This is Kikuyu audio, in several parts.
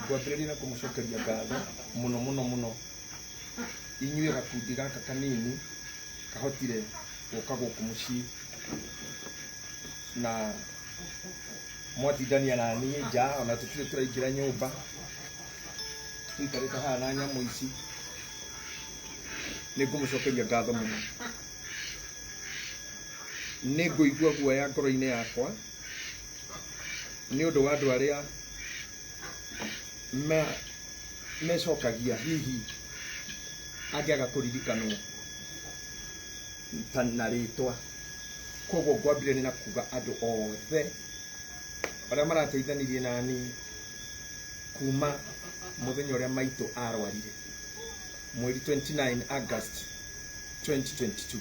Ngwambĩrĩria na kũmũcokeria ngatho mũno mũno mũno inyuĩ gakundi gaka kanini kahotire gũka gũkũ mũciĩ na mwatindania na niĩ nja, ona tũtirĩ tũraingĩra nyũmba, tũikarĩte haha na nyamũ ici. Nĩ ngũmũcokeria ngatho mũno. Nĩ ngũigua guoya ngoro-inĩ yakwa nĩ ũndũ wa andũ arĩa mecokagia hihi angĩaga kũririkanwo ta na rĩtwa. Koguo ngwambĩrĩria na kuga andũ othe arĩa marateithanirie na niĩ kuma mũthenya ũrĩa maitũ arwarire mweri 29 August 2022.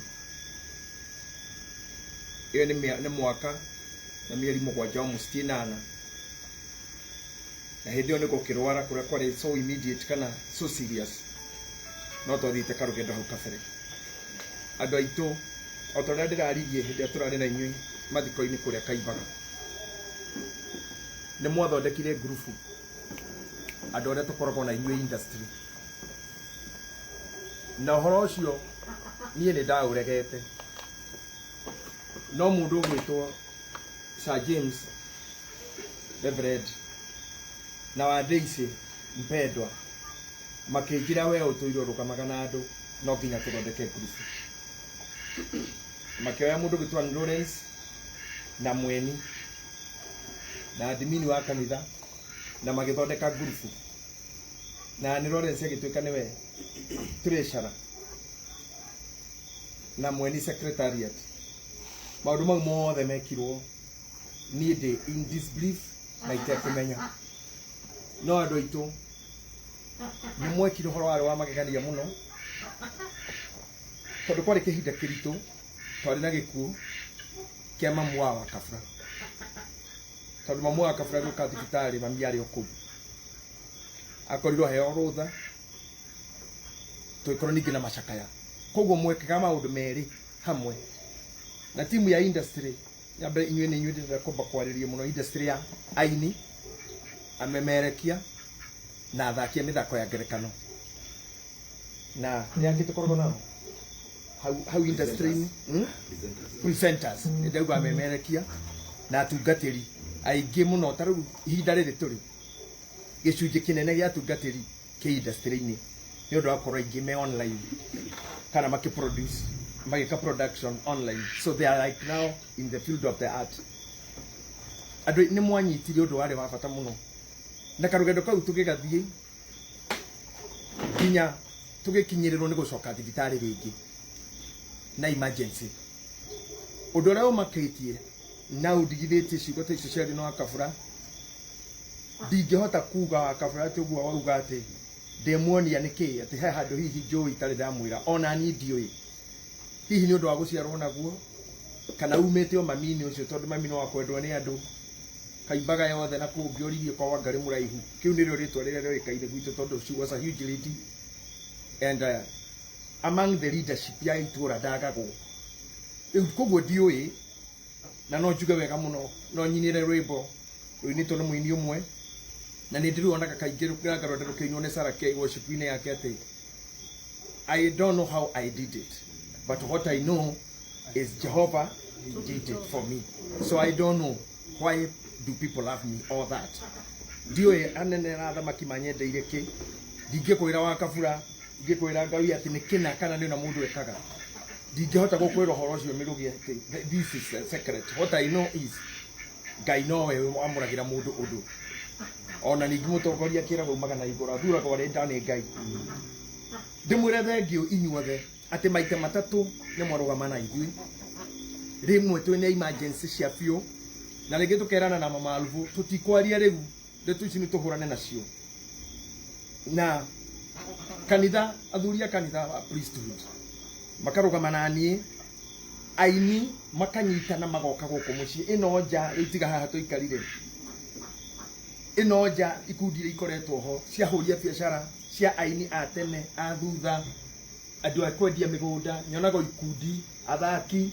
Ĩyo nĩ mwaka na mĩeri 7, almost 8. Na hĩndĩ ĩyo nĩ gũkĩrwara kũrĩa kwarĩ so immediate kana so serious, no twathiĩte karũgendo hau kabere. Andũ aitũ, o ta ũrĩa ndĩraririe hĩndĩ ĩrĩa tũrarĩ na inyuĩ mathiko-inĩ kũrĩa Kaimbaga, nĩ mwathondekire ngurubu andũ arĩa tũkoragwo na inyuĩ industry, na ũhoro ũcio niĩ nĩ ndaũregete, no mũndũ ũgwĩtwo Sir James Reverend na wa Daisy mpendwa makĩnjĩra, we ũtũire ũrũgamaga na andũ, no nginya tũthondeke ngurubu. Makĩoya mũndũ gwĩtwo Lawrence na Mweni na admin wa kanitha na magĩthondeka ngurubu, na nĩ Lawrence agĩtuĩka nĩwe treasurer na Mweni secretariat. Maũndũ mau mothe mekirwo niĩ ndĩ in disbelief na itekũmenya, no andũ aitũ nĩ mwekire ũhoro warĩ wa magegania mũno, tondũ kwarĩ kĩhinda kĩritũ, twarĩ na gĩkuũ kĩa mamu wa Kabura, tondũ mamu wa Kabura gũka thibitarĩ, mami arĩ o kũu, akorirwo heo rũtha, tũgĩkorwo ningĩ na macakaya. Koguo mwekaga maũndũ merĩ hamwe na timu ya industry ya mbere. Inyuĩ nĩ inyuĩ ndĩrenda kwamba kwarĩria mũno, industry ya aini, amemerekia na athaki a mĩthako ya ngerekano, na nĩ angĩ tũkoragwo nao hau hau industry-inĩ, Presenters. Nĩ ndauga amemerekia na atungatĩri aingĩ mũno. Ta rĩu ihinda rĩrĩ tũrĩ, gĩcunjĩ kĩnene gĩa atungatĩri kĩ industry-inĩ nĩ ũndũ wa gũkorwo aingĩ me online kana makĩ produce, magĩka production online, so they are like now in the field of the art. Andũ nĩ mwanyitire ũndũ warĩ wa bata mũno, na karũgendo kau tũgĩgathiĩ nginya tũgĩkinyĩrĩrwo nĩ gũcoka thibitarĩ rĩngĩ na emergency. Ũndũ ũrĩa ũmakĩtie na ũndigithĩtie ciugo ta icio ciarĩ no Wakabura, ndingĩhota kuga Wakabura atĩ ũguo wauga atĩ ndĩmuonia nĩ kĩ, atĩ he handũ hihi njũĩ itarĩ ndamwĩra, ona niĩ ndiũĩ, hihi nĩ ũndũ wa gũciarwo naguo kana umĩte o mami-inĩ ũcio, tondũ mami no akwendwo nĩ andũ Kaimbaga yothe na kũu ngĩoririe kwa Wangarĩ Mũraihu, kĩu nĩrĩo rĩtwa rĩrĩa rĩoĩkaine gwitũ, tondũ she was a huge lady and among the leadership ya itũra ndagagwo. Rĩu koguo ndiũĩ, na no njuge wega mũno, no nyinĩre rwĩmbo rũinĩtwo nĩ mũini ũmwe na nĩ ndĩruonaga kaingĩ rũranga rwenda rũkĩinwo nĩ Sarah K worship-inĩ yake, atĩ "I don't know how I did it, but what I know is Jehovah did it for me. So I don't know why do people love me all that." Ndiũĩ anene na athamaki manyendeire kĩ. Ndingĩkwĩra wa Kabura, ndingĩkwĩra Ngai atĩ nĩ kĩna kana nĩ na mũndũ ekaga. Ndingĩhota gũkwĩra ũhoro ũcio mĩrũgĩ atĩ this is a secret. What I know is Ngai nowe wamũragĩra mũndũ ũndũ. Ona ningĩ mũtongoria kĩragwo umaga na igũrũ, athuragwo arĩ nda nĩ Ngai. Ndĩmwĩre thengiũ inyuothe atĩ maita matatũ nĩ mwarũgama na ithuĩ, rĩmwe twĩna emergency cia biũ, na rĩngĩ tũkerana na mama Alvu tũtikwaria rĩu, ndeto ici nĩ tũhũrane nacio na kanitha. Athuri a kanitha wa priesthood makarũgama na niĩ, aini makanyitana magoka gũkũ mũciĩ ĩno nja. Rĩu tiga haha tũikarire ĩno nja, ikundi iria ikoretwo ho cia hũri a biacara, cia aini a tene a thutha, andũ a kwendia mĩgũnda, nyonaga ikundi, athaki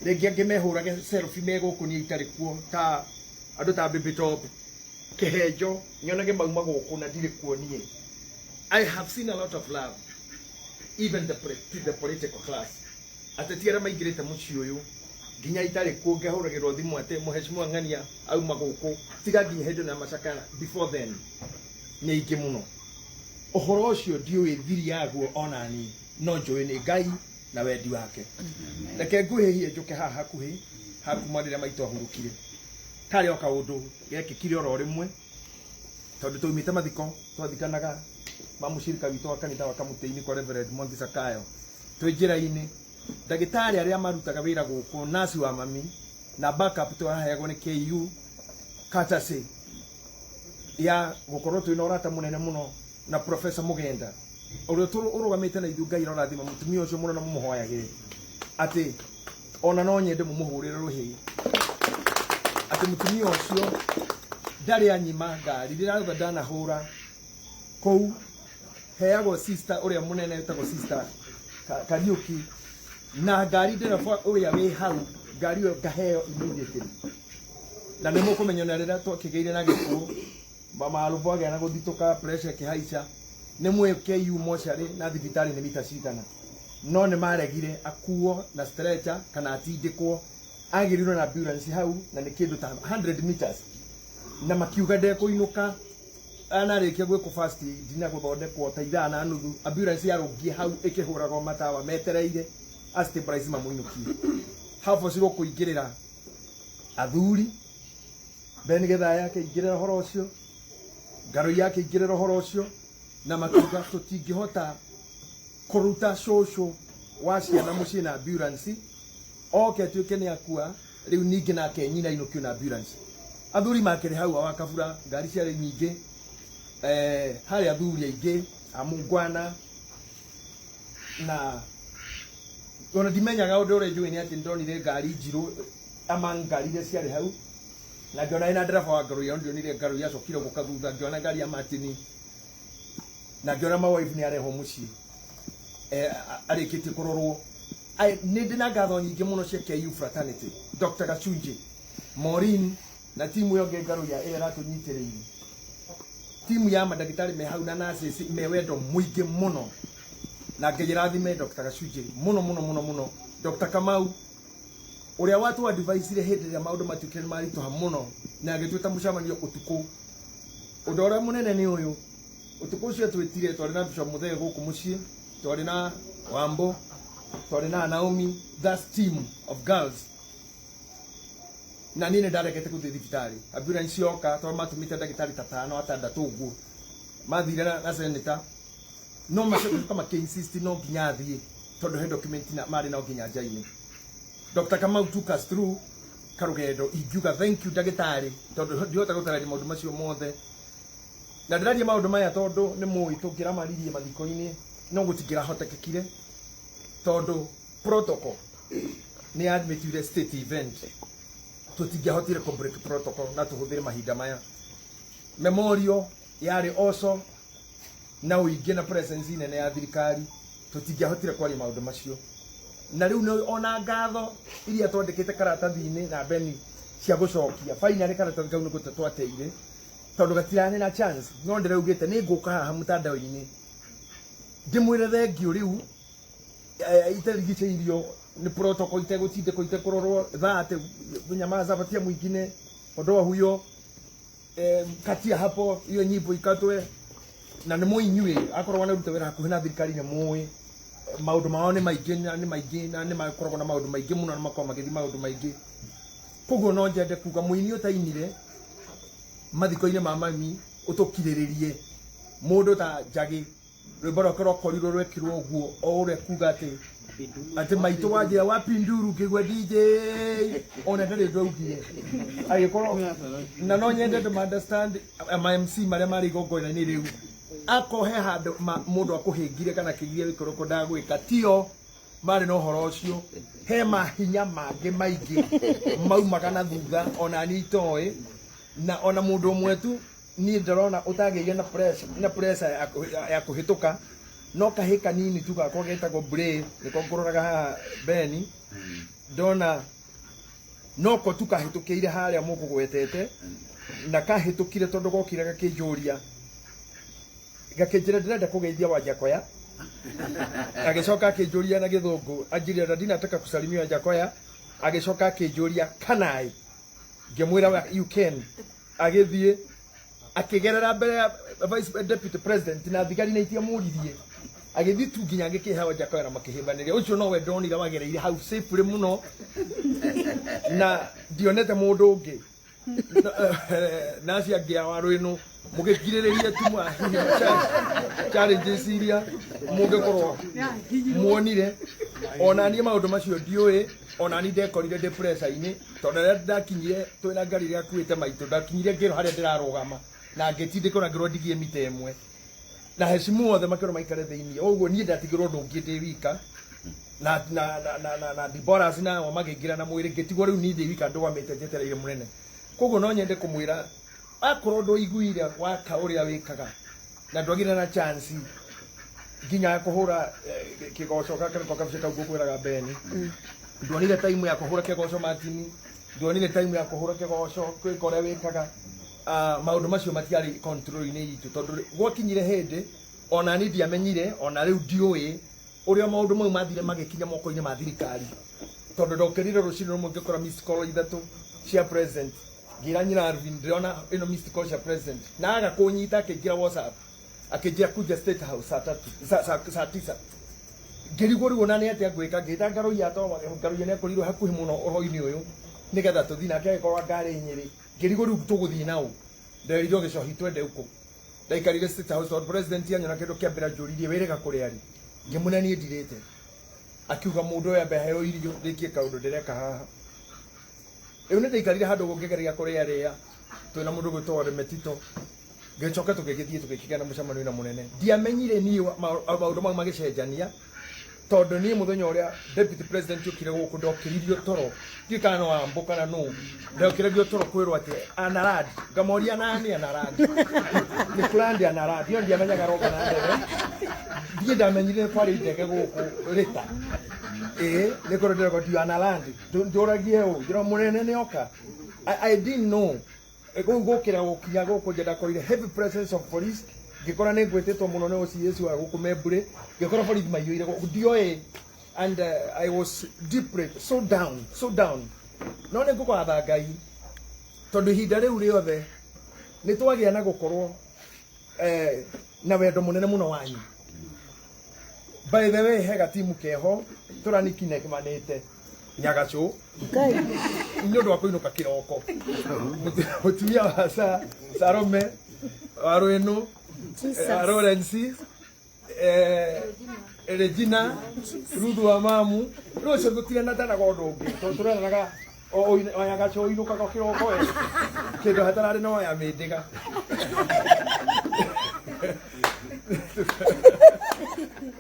rĩngĩ angĩ mehũrage selfie me gũkũ niĩ itarĩ kuo, ta andũ ta Baby Top. Kĩhenjo nyonage mauma gũkũ na ndirĩ kuo niĩ. I have seen a lot of love, even to the political class. Ateti arĩa maingĩrĩte mũciĩ ũyũ nginya itarĩ kuo ngĩhũragĩrwo thimũ atĩ mũheshimiwa Ng'ania auma gũkũ, tiga nginya hĩndĩ ĩno ya macakaya, before then nĩ aingĩ mũno. Ũhoro ũcio ndiũĩ thiri yaguo onani, no njũĩ nĩ Ngai na wendi wake. Reke nguhĩhie njũke haha hakuhĩ hakuma rĩrĩa maitũ ahurũkire. Karĩ o kaũndũ gekĩkire oro rĩmwe, tondũ twaumĩte mathiko twathikanaga ma mũcirika witũ wa kanitha wa Kamũtĩ-inĩ kwa Reverend Mwangi Zakayo. Twĩ njĩra-inĩ, ndagĩtarĩ arĩa marutaga wĩra gũkũ, nurse wa mami na backup twaheagwo nĩ KU courtesy ya gũkorwo twĩna ũrata mũnene mũno na Professor Mugenda ũrĩa ũrũgamĩte na ithuĩ. Ngai arorathima mũtumia ũcio mũno na mũmũhoyagĩre atĩ ona no nyende mũmũhũrĩre rũhĩ atĩ mũtumia ũcio ndarĩ anyima ngari rĩrĩa rĩothe ndanahũra kũu heagwo sister ũrĩa mũnene wĩtagwo Sister Kariuki na ngari ndereba ũrĩa wĩ hau, ngari ĩyo ngaheo immediately. Na nĩ mũkũmenya na rĩrĩa twakĩgĩire na gĩkuũ mama Alũbo agĩa na gũthitũka, pressure ĩkĩhaica, nĩ mwĩ KU mocarĩ na thibitarĩ nĩ mita cigana, no nĩ maregire akuo na stretcher kana atindĩkwo, agĩrirwo na ambulance hau na nĩ kĩndũ ta 100 meters, na makiuga ndekũinũka anarĩkia gwĩkwo first aid na gũthondekwo ta ithaa na nuthu. Ambulance yarũngie hau ĩkĩhũragwo matawa metereire a stabilize mamũinũkie. Habocirwo kũingĩrĩra athuri Ben Gĩthaya akĩingĩrĩra ũhoro ũcio, Ngarũi akĩingĩrĩra ũhoro ũcio, na makiuga tũtingĩhota kũruta cũcũ wa ciana mũciĩ na ambulance oke atuĩke nĩ akua rĩu ningĩ nake nyina ainũkio na ambulance. Athuri makĩrĩ hau awa kabura, ngari ciarĩ nyingĩ, harĩ athuri aingĩ a mungwana, na ona ndimenyaga ũndũ ũrĩa njũĩ nĩ atĩ ndonire ngari njirũ among ngari iria ciarĩ hau, na ngĩona ĩna ndereba wa Ngarũi, ndionire Ngarũi acokire gũka thutha, ngĩona ngari ya Martini na ngĩona mawife nĩ arehwo mũciĩ arĩkĩtie kũrorwo. Nĩ ndĩ na ngatho nyingĩ mũno cia KU fraternity, Dr. Gachunji, Maureen na timu ĩyo ĩngĩ Ngarũi ĩrĩa ĩratũnyitĩrĩire, timu ya mandagĩtarĩ me hau na nurses me wendo mũingĩ mũno, na Ngai ĩrathime Dr. Gachunji mũno mũno mũno mũno. Dr. Kamau ũrĩa watu advice hĩndĩ ĩrĩa maũndũ matuĩkire nĩ maritũha mũno na agĩtwĩta mũcemanio ũtukũ. Ũndũ ũrĩa mũnene nĩ ũyũ, ũtukũ ũcio twĩtire twarĩ na Bishop Muthee gũkũ mũciĩ, twarĩ na Wambo, twarĩ na Naomi, that's team of girls, na niĩ nĩ ndaregete gũthiĩ thibitarĩ. Ambulance yoka tondũ matũmĩte ndagĩtarĩ ta tano atandatũ ũguo mathire na senator, no macoka makĩ insist no nginya athiĩ tondũ he document na marĩ no nginya njaine. Dr. Kamau took us through karũgendo. Ingiuga thank you ndagĩtarĩ, tondũ ndihota gũtararia maũndũ macio mothe, na ndĩraria maũndũ maya tondũ nĩ mũĩ tũngĩramaririe mathiko-inĩ no gũtingĩrahotekekire tondũ protocol nĩ admit state event, tũtingĩahotire kũ break protocol na tũhũthĩre mahinda maya. Memorial yarĩ also na ũingĩ na presence nene ya thirikari, tũtingĩahotire kwaria maũndũ macio. Na rĩu nĩ ona ngatho iria twandĩkĩte karatathi-inĩ na Beni cia gũcokia, finally karatathi kau nĩ gũte twateire tondũ gatirarĩ na chance, no ndĩraugĩte nĩ ngũka haha mũtandao-inĩ ndĩmwĩre thengio rĩu itarigicĩirio nĩ protocol, itegũtindĩkwo, itekũrorwo thaa atĩ nyamaza patia mwingine ondoa huyo, katia hapo hiyo nyimbo ikatwe. Na nĩ mũĩ inyuĩ akorwo wanaruta wĩra hakuhĩ na thirikari, nĩ mũĩ maũndũ mao nĩ maingĩ na nĩ maingĩ na nĩ makoragwo na maũndũ maingĩ mũno na makoragwo magĩthiĩ maũndũ maingĩ. Koguo no njende kuga mũini ũtainire mathiko-inĩ ma mami ũtũkirĩrĩrie. Mũndũ ta Njagĩ, rwĩmbo rwake rwakorirwo rwekirwo ũguo o ũrĩa kuga atĩ maitũ wanjĩra wapinduru ngĩgua DJ ona ndarĩ ũndũ augire agĩkorwo. Na no nyende ndũ understand ma MC marĩa marĩ igongona-inĩ rĩu, akorwo he handũ mũndũ akũhĩngire kana kĩgirie gĩkorwo kwendaga gwĩka tio marĩ na ũhoro ũcio, he mahinya mangĩ maingĩ maumaga na thutha ona niĩ itoĩ, na ona mũndũ ũmwe tu niĩ ndĩrona ũtagĩire na pressure ya kũhĩtũka no kahĩ kanini tu gakwa getagwo Brave, nĩko ngũroraga haha Beni, ndona No ko tu kahĩtũkĩire harĩa mũkũgwetete na kahĩtũkire tondũ gokire gakĩnjũria gakĩnjĩra ndĩrenda kũgeithia Wanjakoya. Agĩcoka akĩnjũria na gĩthũngũ, anjĩrire dadi nataka kusalimia Wanjakoya. Agĩcoka akĩnjũria can I, ngĩmwĩra you can. Agĩthiĩ akĩgerera mbere ya vice deputy president na thigari na itiamũririe, agĩthiĩ tu nginya agĩkĩhe Wanjakoya na makĩhĩmbanĩria. Ũcio nowe ndonire wagereire hau safely mũno na ndionete mũndũ ũngĩ na acio angĩ a waru ĩno mũgĩkirĩrĩria tu hihi challenges iria mũngĩkorwo muonire. Ona niĩ maũndũ macio ndiũĩ, ona niĩ ndekorire ndĩ pressure-inĩ tondũ rĩrĩa ndakinyire twĩna ngari ĩrĩa akuĩte maitũ, ndakinyire ngĩrwo harĩa ndĩrarũgama na ngĩtindĩkwo na ngĩrwo ndigie mita ĩmwe na hecimu othe makĩrwo maikare thĩinĩ. Ũguo niĩ ndatigirwo ũndũ ũngĩ ndĩ wika na na na na na, na Deborahs nao makĩingĩra na mwĩrĩ, ngĩtigwo rĩu niĩ ndĩ wika ndũgamĩte njetereire mũnene. Koguo no nyende kũmwĩra akorwo ndũiguire waka ũrĩa wĩkaga na ndwagire na chance nginya ya kũhũra kĩgoco gaka nĩko kabica kau ngũkwĩraga Beni, ndwonire time ya kũhũra kĩgoco Martin, ndwonire time ya kũhũra kĩgoco kwĩka ũrĩa wĩkaga. Maũndũ macio matiarĩ control-inĩ itũ tondũ gwakinyire hĩndĩ ona niĩ ndiamenyire, ona rĩu ndiũĩ ũrĩa maũndũ mau mathire magĩkinya moko-inĩ ma thirikari, tondũ ndokĩrire rũcinĩ rũmwe ngĩkora missed call ithatũ cia president. Ngĩra nyina Alvin ndĩrona ĩno missed call cia president, na aga kũnyita akĩingĩra WhatsApp akĩnjĩra kuja State House saa tatu saa tisa. Ngĩrigwo rĩu ona nĩ atĩa ngwĩka, ngĩta Ngaruiya tondũ Ngaruiya nĩ akorirwo hakuhĩ mũno ũhoro-inĩ ũyũ nĩgetha tũthiĩ nake, agĩkorwo ngarĩ Nyĩrĩ. Ngĩrigwo rĩu tũgũthiĩ naũ, nderirwo gĩcohi twende huko. Ndaikarire State House tondũ president anyona kĩndũ kĩa mbere anjũririe wĩrĩga kũrĩa rĩ, ngĩmwĩra niĩ ndirĩte. Akiuga mũndũ ũyũ ambe aheo irio ndĩkie kaũndũ ndĩreka haha. Rĩu nĩ ndaikarire handũ ngĩgeria kũrĩa rĩa twĩna mũndũ gwĩtwo Remetito, ngĩcoka tũgĩgĩthiĩ tũgĩkĩgĩa na mũcemanio na mũnene. Ndiamenyire niĩ maũndũ mau magĩcenjania tondũ niĩ mũthenya ũrĩa deputy president okire gũkũ ndokĩririo toro, ndiũĩ kana no Ambo kana nũ, ndokĩragio toro kwĩrwo atĩ anarad. Ngamoria nani anarad, nĩ planned anarad ĩyo ndiamenyaga roka na ndege. Ndiĩ ndamenyire kwarĩ ndege gũkũ rĩta ĩĩ nĩ korwo ndĩreko ndio analand njũragie ũ njĩra mũnene nĩ oka. I didn't know. Kũu gũkĩra gũkinya gũkũ nja ndakorire heavy presence of police, ngĩkora nĩ ngwĩtĩtwo mũno nĩ OCS wa gũkũ Membure, ngĩkora borithi maiyũire gũkũ ndioĩ, and I was deeply so down, so down. No nĩ ngũgatha Ngai tondũ ihinda rĩu rĩothe nĩ twagĩa na gũkorwo na wendo mũnene mũno wanyu. By the way, he gatimu keho tũranikinemanĩte Nyagacũ nĩ ũndũ wa kũinũka kĩroko. Mũtumia wa Salome wa Rwĩnũ, Lawrence, Regina, Ruthu wa mamu, rĩu ũcio tũtirenatanaga ũndũ ũngĩ tondũ tũrenanaga o Nyagacũ ũinũkaga kĩroko we kĩndũ hatararĩ na waya mĩndĩga.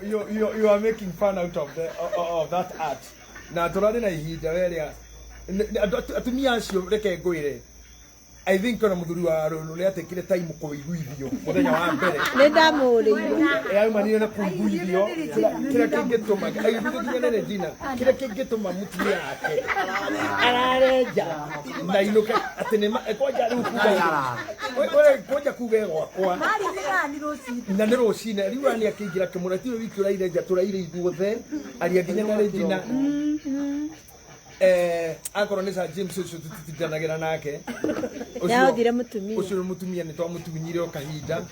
You are making fun out of of that art. Na tũrarĩ na ihinda werĩa atumia acio, reke ngwĩre, I think ona mũthuri wa Rũnũ nĩ atekire time kũiguithio mũthenya wa mbere. Nĩ ndamũrĩire. Yaumanire na kũiguithio kĩrĩa kĩngĩtũma aiguithio nginya nĩ Regina, kĩrĩa kĩngĩtũma mũtumia wake ararenja na inũke atĩ nĩ kwanja rĩu kuga kwanja kuga gwakwa na nĩ rũcinĩ rĩu ani akĩingĩra kĩmũra tiwe wiki ũraire nja tũraire ithuothe aria nginya na Regina. Akorwo nĩ Sir James ũcio tũtitindanagĩra nake. Nĩahothire mũtumia. Ũcio nĩ mũtumia nĩ twamũtunyire o kahinda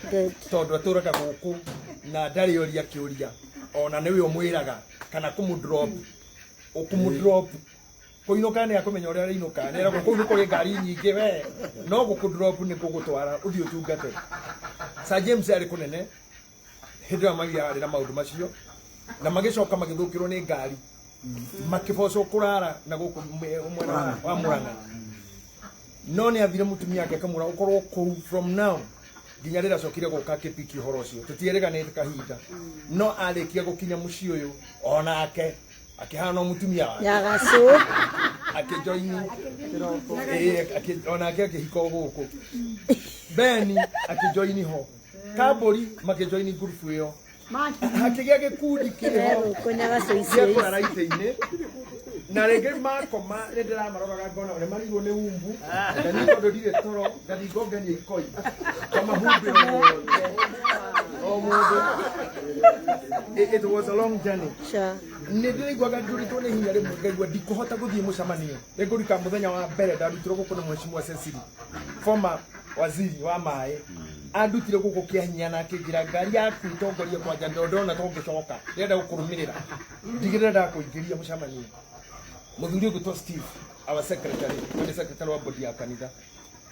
tondũ atũraga gũkũ na ndarĩ oria kĩũria ona nĩwe ũmwĩraga kana kũmũ drop ũkũmũ drop kũinũka nĩ akũmenya ũrĩa arainũka, nĩ eragwo kũu nĩ kũrĩ ngari nyingĩ we no gũkũ drop nĩ gũgũtwara ũthiĩ ũtungate. Sir James arĩ kũnene hĩndĩ ĩyo magiarĩ na maũndũ macio na magĩcoka magĩthũkĩrwo nĩ ngari makĩbocwo kũrara na gũkũ mwena wa Murang'a, no nĩ athire mũtumia ake akamwĩra ũkorwo kũu from now nginya rĩrĩa acokire gũka akĩpiki ũhoro ũcio tũtierĩganĩte kahinda. No arĩkia gũkinya mũciĩ ũyũ onake akĩhana o mũtumia wake Nyagacũ. Akĩjoini onake akĩhika o gũkũ. Beni akĩjoini ho Kambũri makĩjoini ngurubu ĩyo hakĩgĩa gĩkundi kĩho Gũkũ Nyagacũ icio. Gĩa kũrara itĩ-inĩ. Na rĩngĩ makoma nĩ ndĩramaroraga ngona ũrĩa marigwo nĩ umbu, na niĩ tondũ ndirĩ toro ngathiĩ ngongania ikoi ngamahumbĩra othe o mũndũ. It was a long journey. Sure. Nĩ ndĩraiguaga ndũrĩtwo nĩ hinya, rĩmwe ngaigua ndikũhota gũthiĩ mũcemanio. Nĩ ngũrika mũthenya wa mbere ndarutirwo gũkũ na Mheshimiwa Cecily, former waziri wa maĩ, andutire gũkũ kĩa hinya na akĩnjĩra ngari yaku itongorie kwanja, ndona to ngĩcoka ndĩrenda gũkũrũmĩrĩra, ndigĩrĩra ndakũingĩria mũcemanio. Mũthuri ũgwĩtwo Steve, our secretary, we nĩ secretary wa bodi ya kanitha,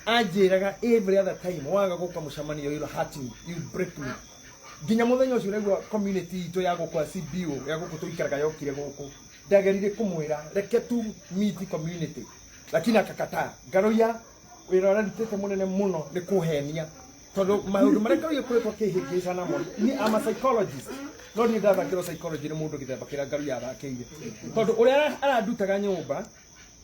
anjĩraga every other time, waga gũka mũcemanio, you'll hurt me, you break me. Nginya mũthenya ũcio naigua community itũ ya gũkũ ya CBO ya gũkũ tũikaraga yokire gũkũ, ndagerire kũmwĩra reke tu meet community, lakini akakataa. Ngaroia wĩra ũrĩa arutĩte mũnene mũno nĩ kũhenia, tondũ maũndũ marĩa Ngaroia koretwo akĩhĩngĩca namo, ni I'm a psychologist, no niĩ ndathakĩrwo psychology nĩ mũndũ gĩthemba kĩrĩa Ngaroia athakĩire, tondũ ũrĩa arandutaga nyũmba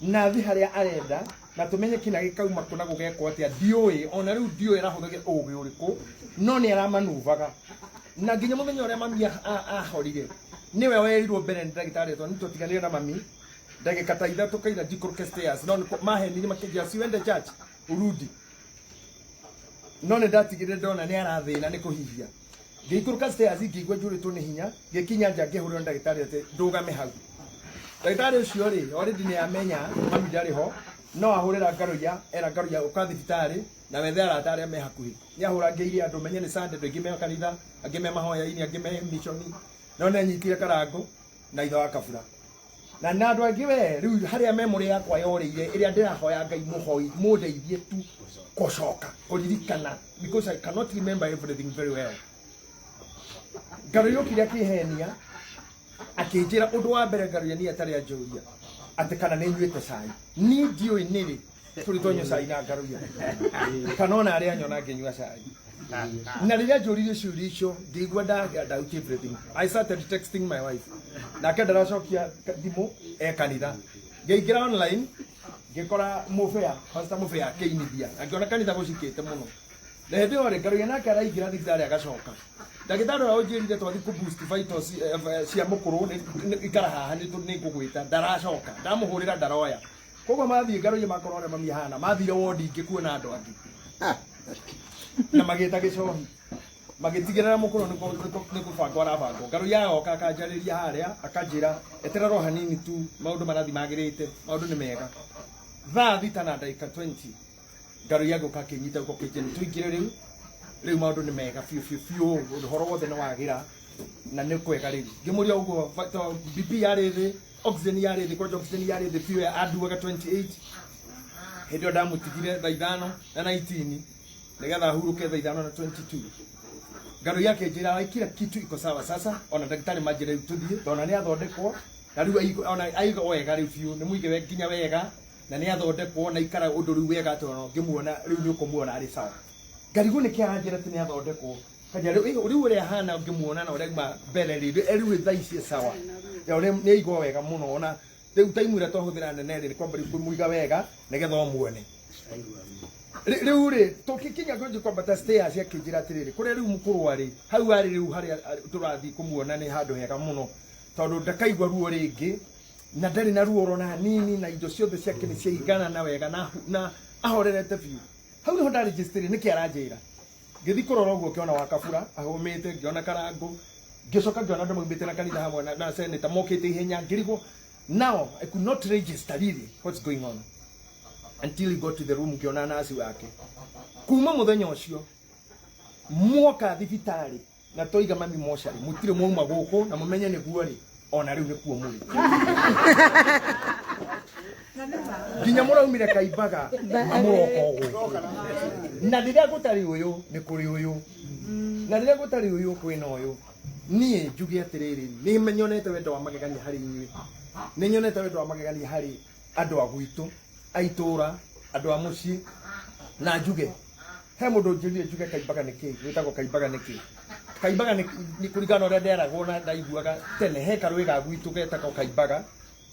na thi harĩa arenda na tumenye kina gĩkauma kũ na gũgekwo atĩa ndiũĩ, ona rĩu ndiũĩ arahũthagĩra ũgĩ ũrĩkũ, no nĩ aramanuvaga. Na nginya mũthenya ũrĩa mami ahorire, nĩwe werirwo mbere nĩ ndagĩtarĩ, tondũ nĩtwatiganire na mami ndagĩka ta 3 kaira njikũrũke stairs, no mahenirie makĩnjĩra si uende church urudi, no nĩ ndatigire ndona nĩ arathĩna nĩ kũhihia. Ngĩikũrũka stairs ngĩigua njũrĩtwo nĩ hinya, ngĩkinya nja ngĩhũrĩrwo nĩ ndagĩtarĩ atĩ ndũgame hau. Ndagĩtarĩ ũcio rĩ already nĩ amenya mami ndarĩ ho, no ahũrĩra Ngaruiya, era Ngaruiya ũka thibitarĩ na wethe arata arĩa me hakuhĩ. Nĩ ahũrangĩirie andũ menye nĩ Sunday, andũ aingĩ me kanitha, angĩ me mahoya-inĩ, angĩ me mishoni, no nĩ anyitire Karangũ na ithe wa Kabura na andũ angĩ. We rĩu harĩa memory yakwa yorĩire, ĩrĩa ndĩrahoya Ngai mũhoi mũndeithie tu gũcoka kũririkana, because I cannot remember everything very well. Ngaruiya okire akĩhenia akĩnjĩra ũndũ wa mbere, Ngaruiya niĩ atarĩ anjũria atĩ kana nĩ nyuĩte cai. Niĩ ndiũĩ nĩrĩ tũrĩ twanyua cai na Ngaruiya kana ona arĩa anyona ngĩnyua cai. Na rĩrĩa njũririe ciũria icio ngĩigua doubt everything. I started texting my wife, nake ndaracokia thimũ e kanitha. Ngĩingĩra online ngĩkora mũbea, Pastor Mũbea akĩinithia, na ngĩona kanitha gũcikĩte mũno. Na hĩndĩ ĩyo rĩ, Ngaruiya nake araingĩra thibitarĩ agacoka. Ndagĩtarĩ ũrĩa ũnjĩrire twathi kũ boost vitals cia mũkũrũ ikara haha nĩ ngũgwĩta, ndaracoka. Ndamũhũrĩra ndaroya. Koguo mathiĩ Ngaruiya makorwo ũrĩa mami ahana, mathire wodi ingĩ kuona andũ angĩ na magĩta gĩcohi, magĩtigĩrĩra mũkũrũ nĩ kũbangwo arabangwo. Ngaruiya agoka akanjarĩria harĩa akanjĩra eterera o hanini tu, maũndũ marathiĩ magĩrĩte, maũndũ nĩ mega. Thaa 6 na ndagĩka 20 Ngaruiya agĩũka akĩnyita guoko kĩnjĩra tũingĩre rĩu, rĩu maũndũ nĩ mega biũ biũ biũ, ũhoro wothe nĩ wagĩra na nĩ kwega rĩu. Ngĩmũria ũguo BP yarĩ thĩ, oxygen yarĩ thĩ, kwanja oxygen yarĩ thĩ biũ, anduaga 28. Hĩndĩ ĩyo ndamũtigire thaa 5 na 19 nĩgetha ahurũke thaa 5 na 22. Ngaruiya akĩnjĩra kila kitu iko sawa sasa, ona ndagĩtarĩ manjĩra rĩu tũthiĩ tondũ nĩ athondekwo na rĩu ona aiga wega rĩu biũ, nĩ mũige nginya wega na nĩ athondekwo na ikara ũndũ rĩu wega atĩ ona ũngĩmuona rĩu nĩ ũkũmuona arĩ sawa. Ngarigwo nĩkĩ aranjĩra atĩ nĩ athondekwo, kanja rĩu ũrĩa ahana ũngĩmuona na ũrĩa auma mbere rĩ, rĩu thaa ici e sawa, nĩ aigua wega mũno. Ona rĩu time ĩrĩa twahũthĩra nene rĩ, nĩ kwamba rĩu kũmũiga wega nĩgetha ũmuone. Rĩu rĩ tũgĩkinya kwanjia kwambata stairs, akĩnjĩra atĩrĩrĩ, kũrĩa rĩu mũkũrũ arĩ hau arĩ rĩu harĩa tũrathiĩ kũmuona nĩ handũ hega mũno, tondũ ndakaigua ruo rĩngĩ na ndarĩ na ruo ona hanini, na indo ciothe ciake nĩ ciaiganana wega na ahorerete biũ. Hau nĩho ndarĩjĩstĩrie nĩkĩ aranjĩra. Ngĩthiĩ kũrora ũguo ngĩona wa Kabura ahũmĩte, ngĩona Karangũ, ngĩcoka ngĩona andũ maumĩte na kanitha hamwe na senator mokĩte ihenya, ngĩrigwo. Now I could not register really what's going on until he got to the room, ngĩona nasi wake. Kuma mũthenya ũcio mwoka thibitarĩ na toiga mami mocarĩ, mũtirĩ mwauma gũkũ na mũmenye nĩguo rĩ, ona rĩu nĩkuo mũrĩ nginya mũraumire kaimbaga mũroka gũkũ. Na rĩrĩa gũtarĩ ũyũ nĩ kũrĩ ũyũ, na rĩrĩa gũtarĩ ũyũ kwĩna ũyũ. Niĩ njuge atĩrĩrĩ, nĩ nyonete wendo wa magegania harĩ inyuĩ, nĩ nyonete wendo wa magegania harĩ andũ a gwitũ a itũra, andũ a mũciĩ. Na njuge he mũndũ njũrire njuge kaimbaga nĩ kĩ gwĩtagwo kaimbaga nĩ kĩ. Kaimbaga nĩ kũringana na ũrĩa nderagwo na ndaiguaga tene, he karũĩ ga gwitũ getagwo kaimbaga,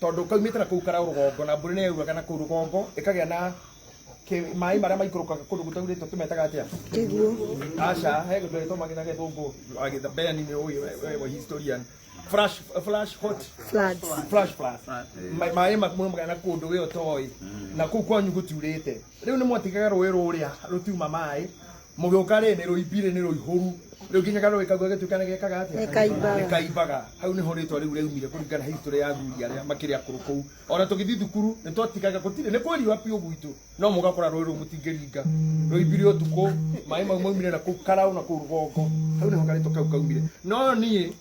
tondũ kaumĩte na kũu kara rũgongo na mbũri nĩ yauraga na kũu rũgongo ĩkagĩa na Maĩ marĩa maikũrũkaga kũndũ gũtaurĩtwo tũmetaga atĩa? Kĩguũ. Aca, he gũtũ magina gĩthũngũ agĩtha Beni nĩ ũĩ we historian. Flash flash hot Floods. Flash flash. Maĩ maumagana kũndũ we ũtoĩ na kũu kwanyu gũtiurĩte. Rĩu nĩ mwatigaga rũĩ rũrĩa rũtiuma maĩ, mũgĩũka rĩ nĩ rũimbire, nĩ rũihũru rĩu nginya karũĩ kau gagĩtuĩka nĩ gekaga atĩa? Nĩ kaimbaga. Nĩ kaimbaga. Hau nĩho rĩtwa rĩu rĩaumire kũringana na history ya athuri arĩa makĩrĩ akũrũ kũu. Ona tũgĩthiĩ thukuru nĩ twatigaga, gũtirĩ, nĩ kwĩriũa biũ gwitũ, no mũgakora rũĩ rũu mũtingĩringa, rũimbire ũtukũ, maĩ mau maumire na kũu karaũ na kũu rũgongo. Hau nĩho karĩtwa kau kaumire. No niĩ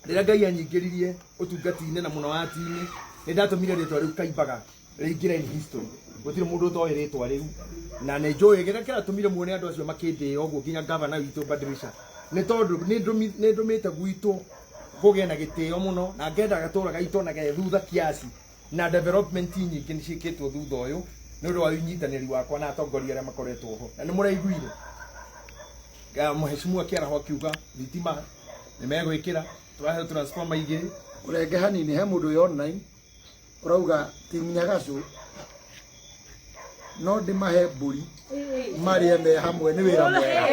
rĩrĩa Ngai anyingĩririe ũtungati-inĩ na mũno wati-inĩ, nĩ ndatũmire rĩtwa rĩu kaimbaga rĩingĩre in history. Gũtirĩ mũndũ ũtoĩ rĩtwa rĩu, na nĩ njũĩ kĩrĩa kĩratũmire muone andũ acio makĩndĩĩa ũguo, nginya gavana witũ Badirisha, nĩ tondũ nĩ ndũmĩte gwitũ kũgĩe na gĩtĩo mũno, na ngenda gatũra gaitũ na ge thutha kiasi, na development nyingĩ nĩ ciĩkĩtwo thutha ũyũ nĩ ũndũ wa ũnyitanĩri wakwa na atongoria arĩa makoretwo ho. Na nĩ mũraiguire mũheshimiwa kĩaraho akiuga thitima nĩ megwĩkĩra, tũraheo transformer igĩrĩ. Ũrenge hanini, he mũndũ wĩ online ũrauga timu Nyagacu no ndĩmahe mbũri marĩe me hamwe, nĩ wĩra mwega.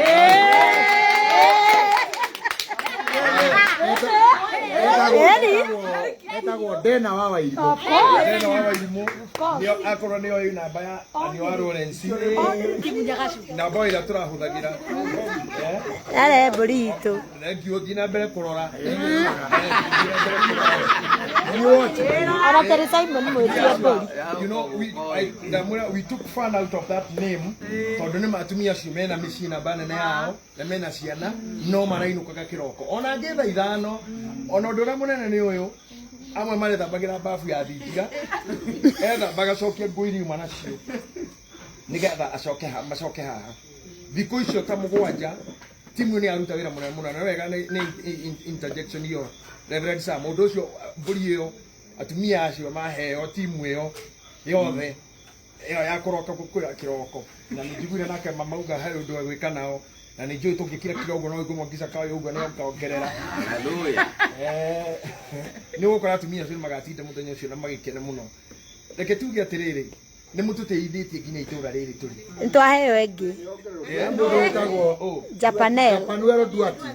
Etagwo Dena wa Wairimũ. Dena wa Wairimũ nĩo akorwo nĩo ĩ namba ya nĩo wa Lawrence, namba ĩrĩa tũrahũthagĩra. Yare mbũri itũ. Thank you, thiĩ na mbere kũrora. Ona Terry Simon mwĩtie mbũri. You know, we I, ndamwĩra we took fun out of that name tondũ nĩ atumia acio mena mĩciĩ namba nene yao na mena ciana, no marainũkaga kĩroko ona angĩ thaa 5. Ona ũndũ ũrĩa mũnene nĩ ũyũ, amwe marethambagĩra babu ya thingira, ethamba agacokia nguo iria uma nacio nĩgetha acoke macoke haha thikũ icio ta 7. Timu nĩ yaruta wĩra mũnene mũno, na wega nĩ interjection ĩyo, Reverend Sam. Ũndũ ũcio, mbũri ĩyo, atumia acio maheo, timu ĩyo yothe ĩyo ya kũroka kwĩra kĩroko, na nĩ njiguire nake mamauga he ũndũ egwĩka nao, na nĩ njũĩ tũngĩkira kira ũguo no ũguo Mwangi Zakayo ũguo nĩ ongerera. Nĩ ũgũkora atumia acio nĩ magatinda mũthenya ũcio na magĩkene mũno. Reke tuge atĩrĩrĩ, nĩ mũtũteithĩtie nginya itũra rĩrĩ tũrĩ. Nĩ twaheo ĩngĩ. He mũndũ wĩtagwo Oh, Japanel. Japanuelo Duarte.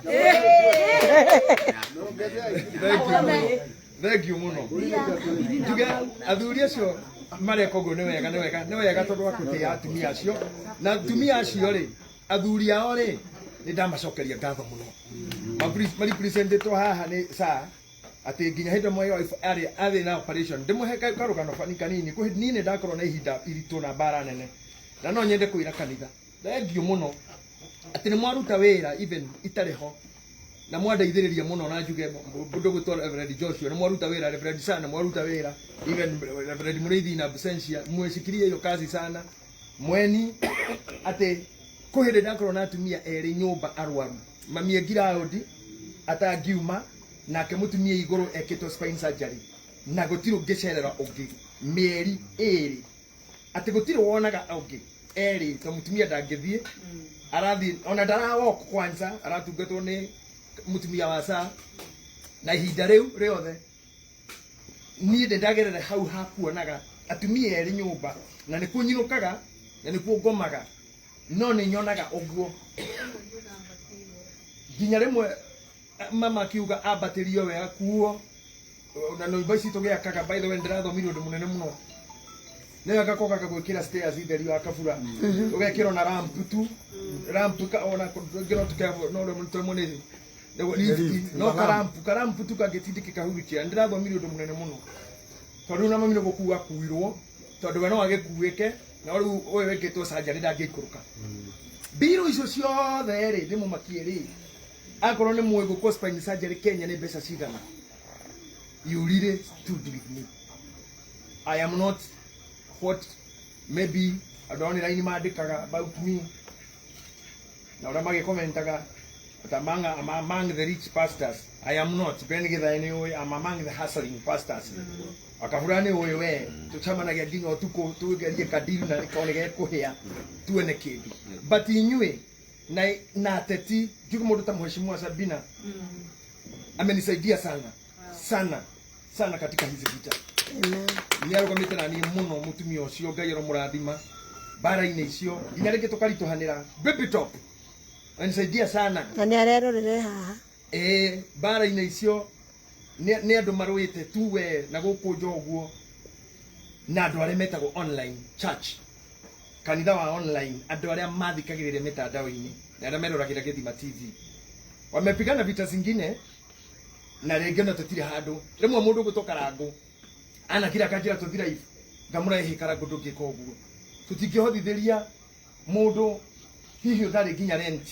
Thank you mũno, thank you mũno. Njuge athuri acio mareka ũguo nĩ wega, nĩ wega, nĩ wega, tondũ wa gũtĩĩa atumia acio, na atumia acio rĩ, athuri ao rĩ, nĩ ndamacokeria ngatho mũno. Marepresentĩtwo haha nĩ saa atĩ nginya hĩndĩ ĩmwe wife arĩ na operation. Ndĩmũhe karũgano bani kanini. Kwĩ niĩ nĩ ndakorwo na ihinda iritũ na mbara nene, na no nyende kwĩra kanitha thengiũ mũno atĩ nĩ mwaruta wĩra even itarĩ ho, na mwandeithĩrĩria mũno. Na njuge mũndũ gwĩtwo Reverend Joshua, nĩ mwaruta wĩra. Reverend sana, mwaruta wĩra. Even Reverend Mũrĩithi na absentia, mweshikirie hiyo kazi sana. Mweni atĩ kwĩ hĩndĩ ndakorwo na atumia erĩ nyũmba arwaru, mami e ngiraũndi atangiuma, nake mũtumia igũrũ ekĩtwo spine surgery, na gũtirĩ ũngĩcerera ũngĩ mĩeri 2, atĩ gũtirĩ wonaga ũngĩ erĩ, to mũtumia ndangĩthiĩ, arathiĩ ona ndarawalk kwanza, aratungatwo nĩ mũtumia wa saa. Na ihinda rĩu rĩothe niĩ ndĩ ndagerere hau hakuonaga atumia erĩ nyũmba, na nĩkuo nyinũkaga na nĩkuo ngomaga, no nĩ nyonaga ũguo nginya rĩmwe mama akiuga ambatĩrio wega kuo na nyũmba ici tũgĩakaga. By the way, ndĩrathomire ũndũ mũnene mũno, nĩ wega kogaga gwĩkĩra stairs theri wa kabura, ũgekĩrwo na ramp tu, ramp ka ona ngĩro tukevo no rĩmwe tũremwo nĩ lift, no karamp tu kangĩtindĩkĩka wheelchair. Ndĩrathomire ũndũ mũnene mũno, tondũ rĩu na mami nĩ gũkua akuirwo, tondũ we no agĩkuĩke, no rĩu ũyũ wĩkĩtwo surgery ndangĩikũrũka. Mbirũ icio ciothe rĩ, nĩ mũmakie rĩ, akorwo nĩ mũĩ gwĩkwo spine surgery Kenya nĩ mbeca cigana. You really stood with me. I am not what maybe andũ online mandĩkaga about me na ũrĩa magĩkomentaga, but I'm among the rich pastors. I am not. Ben Githae nĩ ũĩ I'm among the hustling pastors. Akabura nĩ ũĩ we tũcemanagia nginya ũtukũ tũgerie kadiri na nĩkaone nĩ gekũhĩa tuone kĩndũ, but inyuĩ na ateti, njuge mũndũ ta Mheshimiwa Sabina amenisaidia sana sana sana katika hizi vita. Nĩ arũgamĩte na niĩ mũno mũtumia ũcio, Ngai aromũrathima. Mbara-inĩ icio nginya rĩngĩ tũkaritũhanĩra. Baby Top anisaidia sana. Na nĩ arerorere haha. Ĩĩ, mbara-inĩ icio nĩ andũ marũĩte tu we na gũkũ nja ũguo, na andũ arĩa metagwo online church, kanitha wa online, andũ arĩa mathikagĩrĩria mĩtandao-inĩ na arĩa meroragĩra Gĩthima TV wamepigana vita zingine, na rĩngĩ no tũtirĩ handũ. Rĩmwe mũndũ ũgũtwo Karangũ anakira akanjĩra tũthi live, ngamũrehe Karangũ, ndũngĩka ũguo, tũtingĩhothithĩria mũndũ hihi ũtarĩ nginya rent,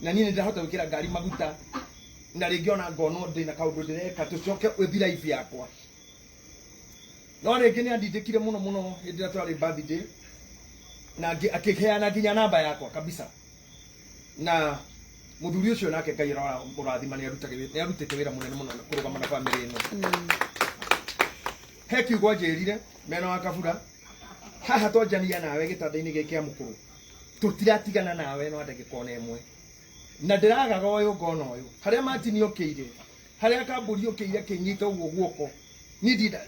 na niĩ nĩndĩrahota gwĩkĩra ngari maguta, na rĩngĩ ona ngonwo ndĩna kaũndũ ndĩreka, tũcoke ũthi live yakwa. No rĩngĩ nĩ andindĩkire mũno mũno hĩndĩ ĩrĩa twarĩ birthday, na akĩheana nginya namba yakwa kabisa. Na mũthuri ũcio nake Ngai ũrathima, nĩ arutĩte wĩra mũnene mũno kũrũgama na bamĩrĩ ĩno. He kiugo anjĩrire mena wa kabura haha, twanjania nawe gĩtanda-inĩ gĩkĩ kĩa mũkũrũ, tũtiratigana nawe no ndagĩka ona ĩmwe, na ndĩragaga ũyũ ngona ũyũ harĩa Martin okĩire, harĩa kambũri okĩire akĩnyita ũguo guoko. Niĩ ndinda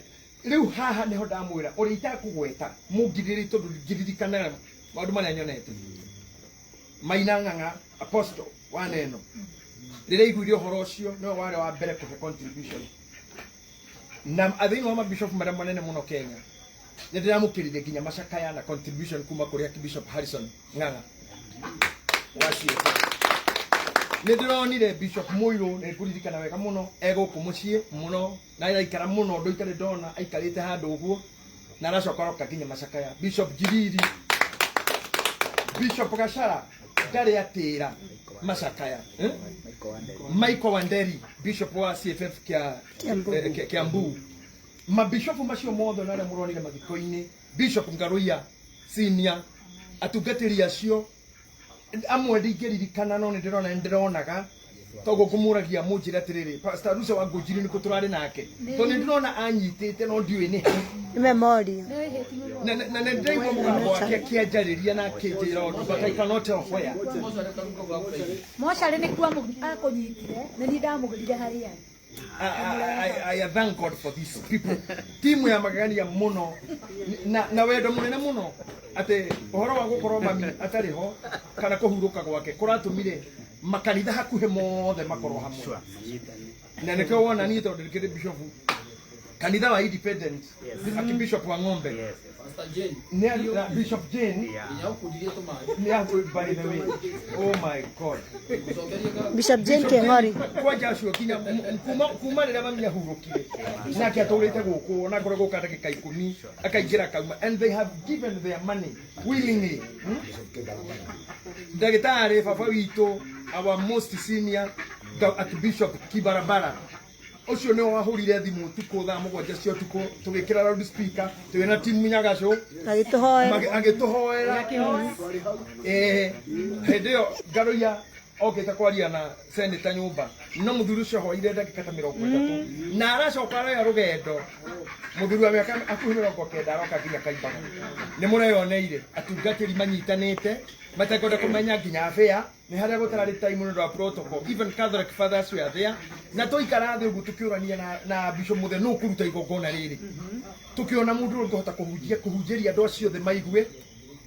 rĩu haha nĩho ndamwĩra ũrĩa itakũgweta mũngirĩrĩ, tondũ ngĩririkana maũndũ marĩa nyonete. Maina Ng'ang'a, apostle wa neno, rĩrĩa aiguire ũhoro ũcio nĩwe warĩ wa mbere kũhe contribution, na thĩinĩ wa mabishop marĩa manene mũno Kenya nĩ ndĩramũkĩrire nginya macakaya na contribution kuma kũrĩ Archbishop Harrison Ng'ang'a wa CFA. Nĩ ndĩronire Bishop Mũirũ, nĩ ngũririkana wega mũno, egũkũ mũciĩ mũno na araikara mũno ũndũ itarĩ ndona aikarĩte handũ ũguo, na aracoka aroka nginya macakaya. Bishop Njiriri, Bishop Gachara ndarĩ atĩra macakaya, eh? Michael Wanderi, Bishop wa CFF kia Kiambu. Kiambu. Mabishopu macio mothe na arĩa mũronire mathiko-inĩ, Bishop Ngaruiya senior, atungatĩri acio amwe ndingĩririkana, no nĩ ndĩrona, nĩ ndĩronaga toguo ngũmũragia mũnjĩre atĩrĩrĩ, Pastor Rusa wa Ngũnjiri nĩkũ tũrarĩ nake, tondũ nĩ ndĩrona anyitĩte no ndiũĩ nĩ ha. Nĩ memorial. Na nĩ ndĩraigua mũgambo wake akĩanjarĩria na akĩnjĩra ũndũ, but I cannot tell where. Mocarĩ nĩkuo akũnyitire, nĩ niĩ ndamũgĩrire harĩa. I thank God for these people. Timu ya magegania mũno na wendo mũnene mũno atĩ ũhoro wa gũkorwo mami atarĩ ho kana kũhurũka gwake kũratũmire makanitha hakuhĩ mothe makorwo hamwe, na nĩkĩo wona niĩ tondũ ndĩkĩrĩ bishop kanitha wa Independent, Archbishop wa Ng'ombe Pastor Jane, nĩ na Bishop Jane nginya ũkundirie tũmaĩ. Nĩ by the way, oh my God. Gũcokerie ngatho. Bishop Jane Keng'ori. Kwanja acio nginya kuma rĩrĩa mami ahurũkire nake atũrĩte gũkũ, ona ngorwo gũka ndagĩka 10 akaingĩra akauma, and they have given their money willingly, Ndagĩtarĩ baba witũ, our most senior Archbishop Kibarabara, ũcio nĩwe wahũrire thimũ ũtukũ thaa 7 cia ũtukũ, tũgĩkĩra loud speaker twĩna timu Nyagacũ. Agĩtũhoera. Agĩtũhoera. Hĩndĩ ĩyo Ngaruiya okĩte kwaria na seneta nyũmba, no mũthuri ũcio ahoire ndagĩka ta 30 na aracoka aroya rũgendo. Mũthuri wa mĩaka hakuhĩ 90 aroka nginya Kaimbaga. Nĩ mũreyoneire atungatĩri manyitanĩte matekwenda kũmenya nginya abĩa nĩ harĩa gũtararĩ time nĩ ũndũ wa protocol. Even Catholic fathers were there, na tũikara thĩ ũguo tũkĩũrania na Bishop Mũthe nũ kũruta igongona rĩrĩ, tũkĩona mũndũ ũngĩhota kũhunjia kũhunjĩria andũ acio othe maigue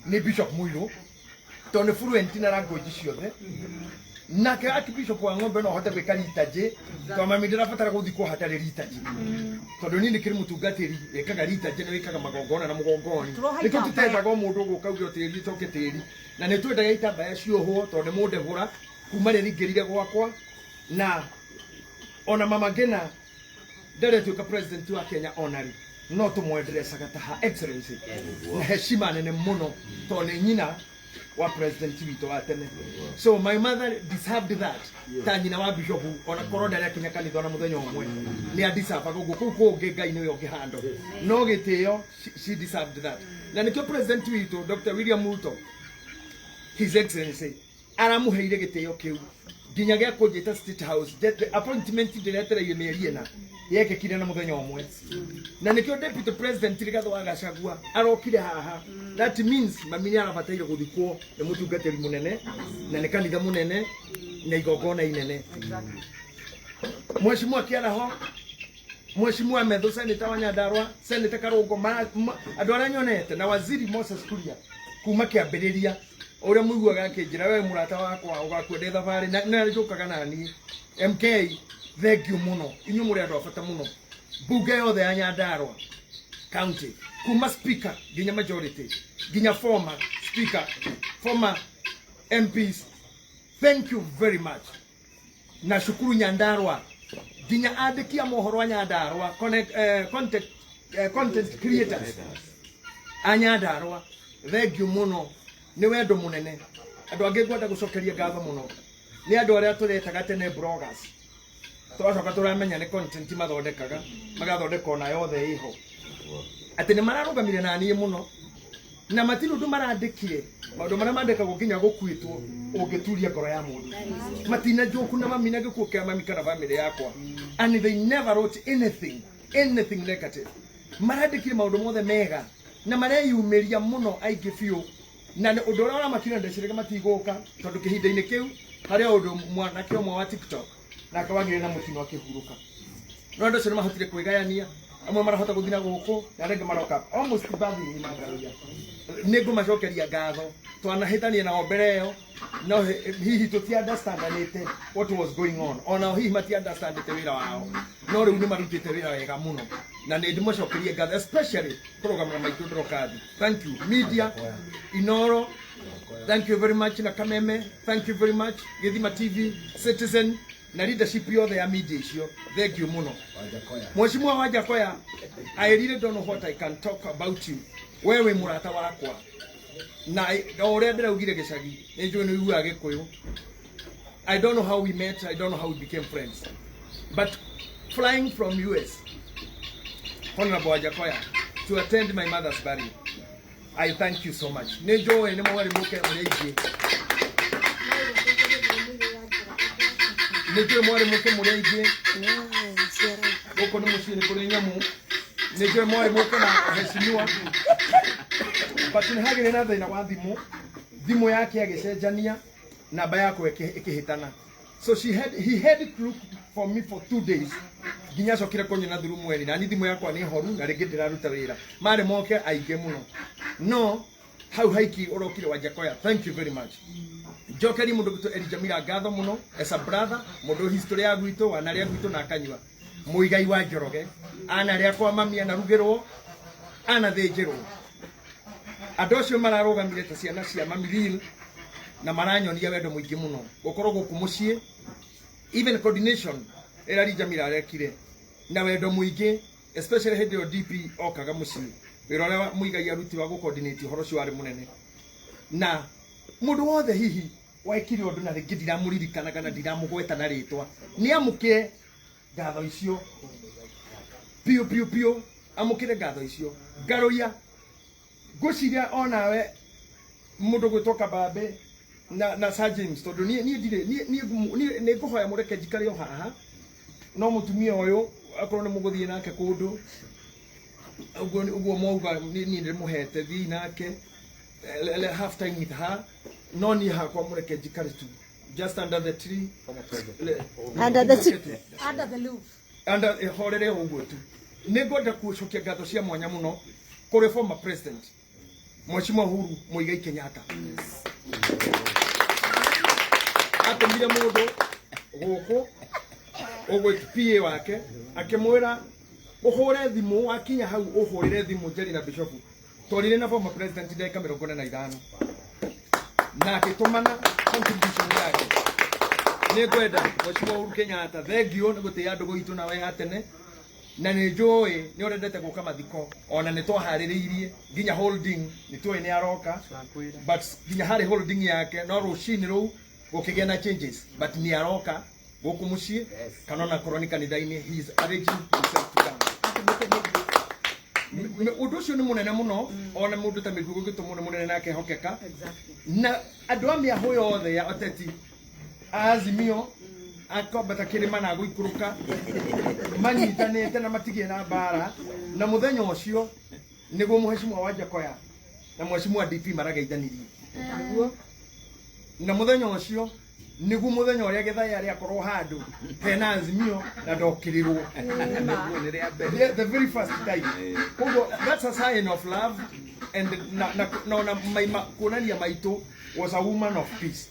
nĩ Bishop Mũirũ, tondũ nĩ fluent na language ciothe. Nake Archbishop wa Ng'ombe no ahote gwĩka liturgy, tondũ mami ndĩrabatara gũthikwo hatarĩ liturgy, tondũ niĩ nĩkĩrĩ mũtungatĩri wĩkaga liturgy na wĩkaga magongona na mũgongoni. Nĩkĩo tũtendaga o mũndũ gũka uge o tĩri ũcoke tĩri, na nĩ twendaga itambaya ciohwo, tondũ nĩ mũndehũra kuma rĩrĩa ingĩrire gwakwa. Na ona mama Ngina ndarĩtuĩka president wa Kenya ona rĩ, no tũmwenderecaga ta Her Excellency na heshima nene mũno, tondũ nĩ nyina wa president witũ wa tene. So my mother deserved that, ta nyina wa bishop, ona korwo ndarĩ akinya kanitha ona mũthenya ũmwe, nĩ adeservaga ũguo. Kũu kũngĩ Ngai nĩwe ũngĩhandwo, no gĩtĩo she deserved that. Na nĩkĩo president witũ Dr. William Ruto, His Excellency, aramuheire gĩtĩo kĩu nginya gĩa kũnjĩta State House. The appointment ndĩretereire mĩeri 4 yekĩkire na mũthenya ũmwe, na nĩkĩo Deputy President Rigathĩ wa Gachagua arokire haha. That means mami nĩ arabataire gũthikwo nĩ mũtungatĩri mũnene na nĩ kanitha mũnene na igongona inene. Mheshimiwa Kiaraho, Mheshimiwa Methu, Senator wa Nyandarua, Senator Karungo, andũ arĩa nyonete na Waziri Moses Kuria. Kuma kĩambĩrĩria ũrĩa mũiguaga akĩnjĩra we mũrata wakwa ũgakua ndĩ thabarĩ na nĩ njũkaga naniĩ. MK, thank you mũno, inyuĩ mũrĩ andũ a bata mũno. Mbunge yothe ya Nyandarua County, kuma speaker nginya majority nginya former speaker, former MPs, thank you very much. Na shukuru Nyandarua nginya andĩki a mohoro a Nyandarua, content creators a Nyandarua, thank you mũno, nĩ wendo mũnene. Andũ angĩ ngwenda gũcokeria ngatho mũno nĩ andũ arĩa tũretaga tene bloggers, tũracoka tũramenya nĩ content mathondekaga, magathondeka ona yothe ĩho, atĩ nĩ mararũgamire na niĩ mũno na matirĩ ũndũ marandĩkire. Maũndũ marĩa mandĩkagwo nginya gũkuĩtwo ũngĩturia ngoro ya mũndũ, matina njoku na mami na gĩkuũ kĩa mami kana family yakwa, and they never wrote anything negative. Marandĩkire maũndũ mothe mega na mareyumĩria mũno aingĩ biũ, na nĩ ũndũ ũrĩa ũramakire ndeciraga matigũka, tondũ kĩhinda-inĩ kĩu harĩ o ũndũ mwanake ũmwe wa TikTok nake wagĩire na mũtino akĩhurũka, no andũ acio nĩ mahotire kwĩgayania, amwe marahota gũthiĩ na gũkũ na arĩa angĩ maroka almost bathi ng'ima. Nĩ ngũmacokeria ngatho, twanahĩtania nao mbere ĩyo, no hihi tũti understandanĩte what was going on, ona hihi mati understandĩte wĩra wao, no rĩu nĩ marutĩte wĩra wega mũno na nĩ ndĩmacokerie ngatho, especially kũrũgama na maitũ Ndorokathi. Thank you, media Inoro, thank you very much, na Kameme, thank you very much, Githima TV, Citizen na leadership yothe ya media icio, thank you mũno. Mheshimiwa Wajackoyah, I really don't know what I can talk about you. Wewe mũrata wakwa na o ũrĩa ndĩraugire gĩcagi nĩ njũĩ nĩ ũiguaga Gĩkũyũ. I don't know how we met, I don't know how we became friends, but flying from US, Honorable Wajackoyah, to attend my mother's burial, I thank you so much. Nĩ njũĩ nĩ mwarĩ mũke ũrĩa ingĩ, nĩ njũĩ mwarĩ mũke mũrĩa ingĩ gũkũ nĩ mũciĩ nĩ kũrĩ nyamũ, nĩ njũĩ mwarĩ mũke na heshimiwa, but nĩ hagĩrĩ na thĩna wa thimũ, thimũ yake agĩcenjania namba yakwa ĩkĩhĩtana, so she had he had to look for me for 2 days nginya acokire kũnyona through mweri, na ni thimũ yakwa nĩ horu na rĩngĩ ndĩraruta wĩra, marĩ moke aingĩ mũno, no hau haiki ũrokire. Wajackoyah, thank you very much. Njokeri mũndũ gwitũ Elijah Jamila ngatho mũno as a brother, mũndũ history ya gwitũ wanarĩa gwitũ na akanyua mũigai wa Njoroge, anarĩa kwa mami, anarugĩrwo, anathĩnjĩrwo. Andũ acio mararũgamire ta ciana cia mami real na maranyonia wendo mũingĩ mũno gũkorwo gũkũ mũciĩ, even coordination ĩrĩa Elijah Jamila arekire na wendo mũingĩ, especially hĩndĩ ĩyo DP okaga mũciĩ, wĩra ũrĩa mũigai aruti wa gũ-coordinate ũhoro ũcio warĩ mũnene, na mũndũ wothe hihi wekire ũndũ na rĩngĩ ndiramũririkana kana ndiramũgweta na rĩtwa, nĩ amũkĩre ngatho icio piũ piũ piũ, amũkĩre ngatho icio. Ngarũia ngwĩciria onawe mũndũ gwĩtwo Kabambe na Sir James, tondũ niĩ ndirĩ niĩ nĩ ngũhoya mũreke njikare o haha, no mũtumia ũyũ akorwo nĩ mũgũthiĩ nake kũndũ ũguo mwauga, niĩ ndĩmũhete thiĩ nake, have time with her, no niĩ hakwa mũreke njikare tu just under the tree. Under the tree. Under the roof. Under horere ũguo tu. Nĩ ngwenda gũcokia ngatho cia mwanya mũno kũrĩ former president Mheshimiwa Uhuru Muigai Kenyatta. Atũmire mũndũ gũkũ ũgwĩti PA wake akĩmwĩra ũhũre thimũ, wakinya hau ũhũrĩre thimũ Jerry na Bishop. Twarire na former president ndagĩka 45 na akĩtũmana contribution yake. Nĩ ngwenda Mheshimiwa Uhuru Kenyatta, thank you nĩ gũtĩĩa ndũgũ itũ nawe ya tene, na nĩ njũĩ nĩ ũrendete gũka mathiko, ona nĩ twaharĩrĩirie nginya holding, nĩ tuoĩ nĩ aroka, but nginya harĩ holding yake no rũcinĩ rũu gũkĩgĩa na changes, but nĩ aroka gũkũ mũciĩ kana ona korwo nĩ kanitha-inĩ, he is arranging himself to come. Ũndũ ũcio nĩ mũnene mũno, ona mũndũ ta mĩguo gũgĩtũmwo nĩ mũnene na akehokeka. Na andũ a mĩahũ yothe ya ateti a Azimio akwambata kĩrĩma na gũikũrũka manyitanĩte na matigĩe na mbara, na mũthenya ũcio nĩguo Mheshimiwa Wajackoyah na Mheshimiwa DP marageithanirie, na mũthenya ũcio Nĩguo mũthenya ũrĩa Gĩthaiya rĩakorwo handũ hena Azimio na ndokĩrĩrwo. Nĩguo nĩ rĩa mbere. The very first time. Koguo that's a sign of love and na ona maima kuonania maitũ was a woman of peace.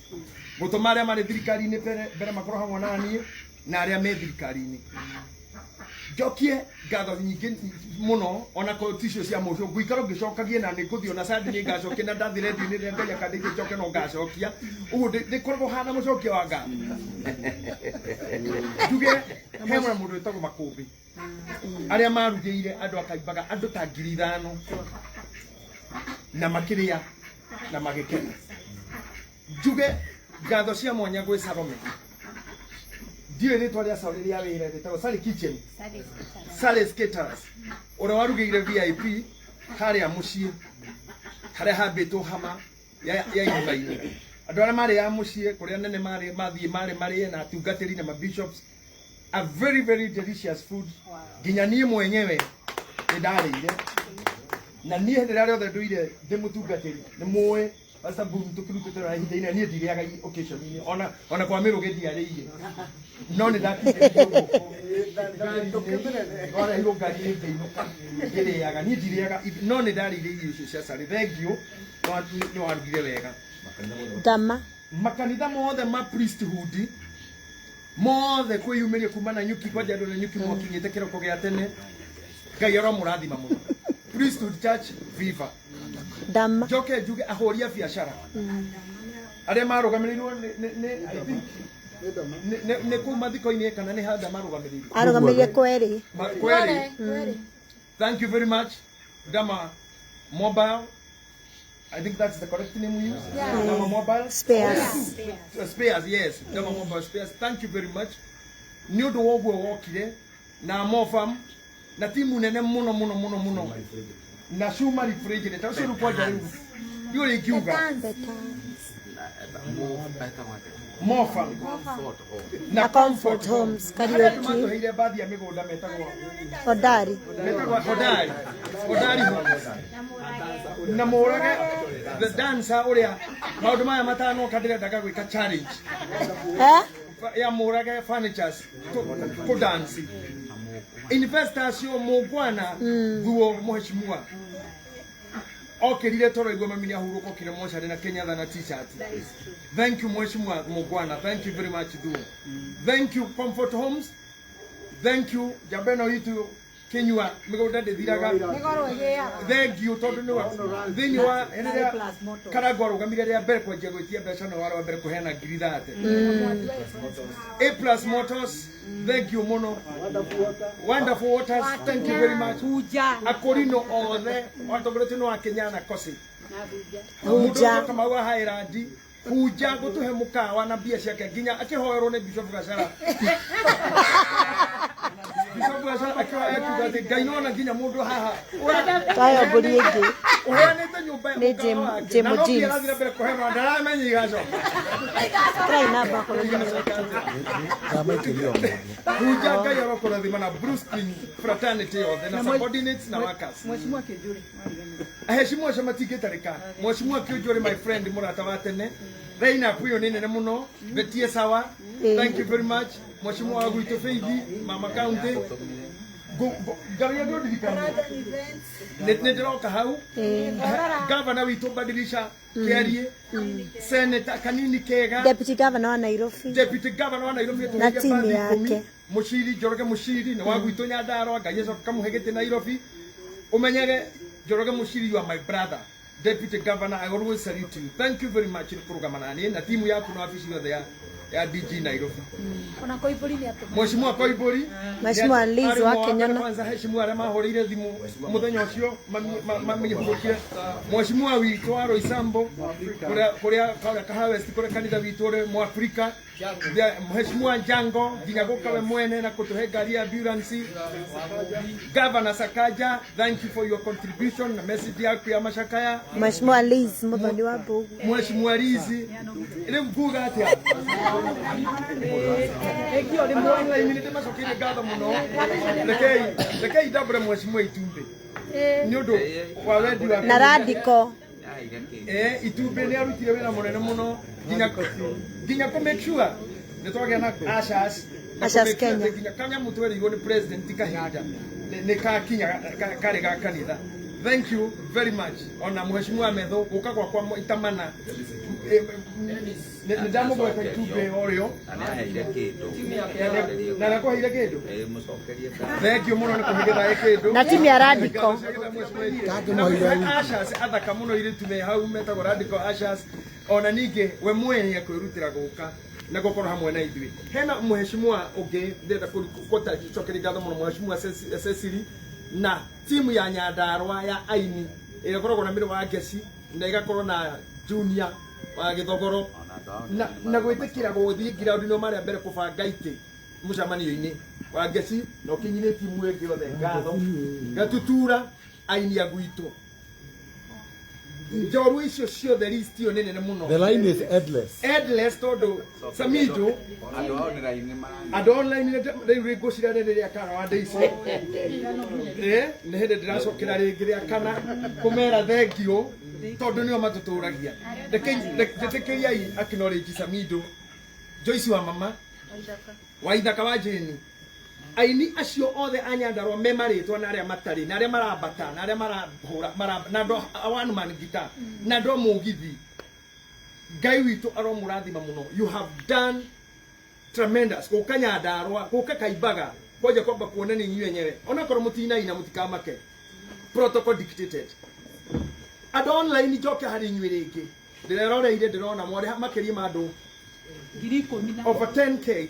Gũtũma arĩa marĩ thirikari-inĩ mbere makorwo hamwe na niĩ na arĩa me thirikari-inĩ. Njokie ngatho nyingĩ mũno ona ko ticio cia mũico ngũikara ngĩcokagia na nĩ ngũthiĩ ona Sunday nĩ ngacokia na ndathi redio-inĩ rĩrĩa Ngai akandeithia njoke no ngacokia ũguo ndĩkoragwo hana mũcokia wa ngatho. Njuge he mũndũ wĩtagwo Makũmbĩ arĩa marugĩire andũ akaimbaga andũ ta 5,000 na makĩrĩa na magĩkena. Njuge ngatho cia mwanya gwĩ Salome. Ndiũĩ rĩtwa rĩa Salome rĩa wĩra rĩtagwo Sally Kitchen. Sally's Caterers. Ũrĩa warugĩire VIP harĩa mũciĩ harĩa hambĩtwo hama ya irima-inĩ. Andũ arĩa marĩ a mũciĩ kũrĩa nene marĩ mathiĩ marĩ marĩe na atungatĩri na mabishops. A very very delicious food. Nginya niĩ mwenyewe nĩ ndarĩire. Na niĩ hĩndĩ ĩrĩa rĩothe ndũire ndĩ mũtungatĩri nĩ mũĩ Pastor Boom tũkĩrutĩte na ihinda inene niĩ ndirĩaga occasion-inĩ ona kwa mĩrũgĩ ndiarĩire. No nĩ ndakinyĩte ngari-inĩ ngari-inĩ ngĩinũka ngĩrĩaga niĩ ndirĩaga no nĩ ndarĩire irio icio cia Sally. Thank you. Nĩ warugire wega. Dama. Makanitha mothe ma priesthood mothe kwĩyumĩria kuma na nyuki kwanja andũ na nyuki mwakinyĩte kĩroko gĩa tene. Ngai aromũrathima mũno. Priesthood Church viva. Dama. Njoke njuge ahũri a biacara arĩa marũgamĩrĩirwo nĩ I think nĩ kũu mathiko-inĩ kana nĩ handa marũgamĩrĩirwo. Arũgamĩrĩire kweri. Kweri. Thank you very much. Dama Mobile. I think that's the correct name we use. Yeah. Dama Mobile. Spares. Spares, yes. Dama Mobile Spares. Thank you very much. Nĩ ũndũ wa ũguo wokire na Mofam na timu nene mũno mũno mũno mũno na Shuma refrigerator ũcio rĩu kwanja rĩu ndiũĩ ingiuga Mofam Na Comfort Homes arĩa Kariuki. matũheire bathi ya mĩgũnda metagwo Hodari. metagwo Hodari Hodari Homes na Mũrage the dancer ũrĩa maũndũ maya matanoka ndĩrendaga gwĩka challenge Eh? ya Mũrage furnitures kũ dance investors acio mũngwana guo mũheshimiwa okĩrire toro igua mami nĩahurũka okire mocarĩ na Kenyatta na t-shirt. Thank you mheshimiwa mũngwana, thank you very much duo. Thank you Comfort Homes, thank you njamba ĩno itũ Kinyua mĩgũnda ndĩthiraga. Thank you tondũ nĩwe thĩinĩ wa rĩrĩa Karangũ arũgamire rĩa mbere kwanjia gwĩtia mbeca nĩwe warĩ wa mbere kũheana 30,000. A Plus Motors, thank you mũno. Wonderful Waters, thank you very much. Akorino othe watongoretio nĩ wa Kenya na Kosi. Hunja. Kamau wa Highland Hunja gũtũhe mũkawa na mbia ciake nginya akĩhoerwo nĩ Bishop Gacara. Bishop Gacara akĩhoya akiuga atĩ Ngai nona nginya mũndũ haha Twayo mbũri ĩngĩ. ũheanĩte nyũmba Nĩ mũkawa Jim- wake Jim na no Jeans. arathire mbere kũheana ndaramenya igacoka. Try namba korwo nĩ Ndamaikĩria o mũndũ. Hunja Ngai arokũrathima na Bruce King fraternity yothe na subordinates na workers. Mheshimiwa Kĩnjũrĩ. Aheshimu acio matingĩtarĩka. Mheshimiwa Kĩnjũrĩ my friend mũrata wa tene. Reina ĩyo nĩ nene mũno. Betie sawa. Thank you very much. Mheshimiwa wa gwitũ Feithi, Mama County. Ngaria ndũndirikanie. Nĩ ndĩroka hau. Gavana witũ Badilisha Kĩarie. Senator Kanini Kega. Deputy Governor wa Nairobi. Deputy Governor wa Nairobi Na timu yake. Muciri Njoroge Muciri nĩ wa gwitũ Nyandarua Ngai acoka kamũhe gĩtĩ Nairobi. Ũmenyage Njoroge Muciri, you are my brother. Deputy Governor, I always salute you. Thank you very much nĩ kũrũgama na niĩ na timu yaku na wabici yothe ya DG Nairobi. Ona Koimbũri nĩ atũma. Mheshimiwa Koimbũri, Mheshimiwa Liz wa Kenyona. Kwanza heshimiwa arĩa mahũrĩire thimũ mũthenya ũcio mamĩhũrũkire. Mheshimiwa witũ wa Roysambu kũrĩa kũrĩa Kahawa West kũrĩa kanitha witũ ũrĩ Mwafrika. Mheshimiwa Njango nginya gũka we mwene na kũtũhe ngari ya ambulance. Governor Sakaja, thank you for your contribution na message yaku ya macakaya. Mheshimiwa Liz Muthoni wa Mbugu. Mheshimiwa Liz, rĩu nguga atĩa? Online nĩ ndĩmacokeire ngatho mũno. Rekei ndambũre Mheshimiwa Itumbĩ nĩ ũndũ wa wendi wake. Na Radiko. Itumbĩ nĩ arutire wĩra mũnene mũno nginya Nginya kũ make sure nĩ twagĩa na ushers na kũ Ushers make sure Kenya. atĩ nginya kanyamũ twerirwo nĩ president kahinda nĩ kakinya karĩ ga kanitha. Thank you very much. Ona mheshimiwa Methu guka gwakwa itamana nĩ ndamũgweta itumbĩ orĩo Na nĩ aheire kĩndũ. na nakũheire kĩndũ. Ĩĩ, mũcokerie ngatho. Thank you mũno nĩ kũhe kĩndũ. Na timu ya Radical. Na ushers athaka mũno irĩtu me hau metagwo Radical Ushers. Ona ningĩ we mwene akwĩrutĩra gũka na gũkorwo hamwe na ithuĩ. Hena mheshimiwa ũngĩ ndĩrenda gũcokeria ngatho mũno, mheshimiwa Cecily na timu ya Nyandarua ya aini ĩrĩa ĩkoragwo na Mĩrũ wa Ngeci na ĩgakorwo na Junior wa Gĩthogoro Ona andũ ao na na gwĩtĩkĩra gũthiĩ ground no marĩa mbere kũbanga itĩ mũcemanio-inĩ wa Ngeci na ũkĩnyire timu ĩngĩ yothe ngatho. Gatutura aini a gwitũ njorua icio ciothe, list ĩyo nĩ nene mũno. The line is endless. Endless, tondũ Samido Andũ ao nĩ raini mara- andũ online rĩu ngũcira rĩrĩ rĩa kana wa ndeici nĩ hĩndĩ ndĩracokera rĩngĩ rĩa kana kũmera thengio tondũ nĩo matũtũragia. Njĩtĩkĩriai acknowledge Samido, Joyce wa mama wa Ithaka wa Jane, aini acio othe a Nyandarua me marĩtwa na arĩa matarĩ na arĩa marambata na arĩa marahũra na andũ a one man guitar na andũ a mũgithi. Ngai witũ aromũrathima mũno. You have done tremendous guka Nyandarua, guka Kaimbaga kwanja kwamba kuonania inyuĩ enyewe onakorwo mũtinaina mũtikamake, protocol dictated. Andũ online, njoke harĩ inyuĩ rĩngĩ, ndĩreroreire ndĩrona mwarĩ makĩria ma andũ 10,000 na over 10K Yes.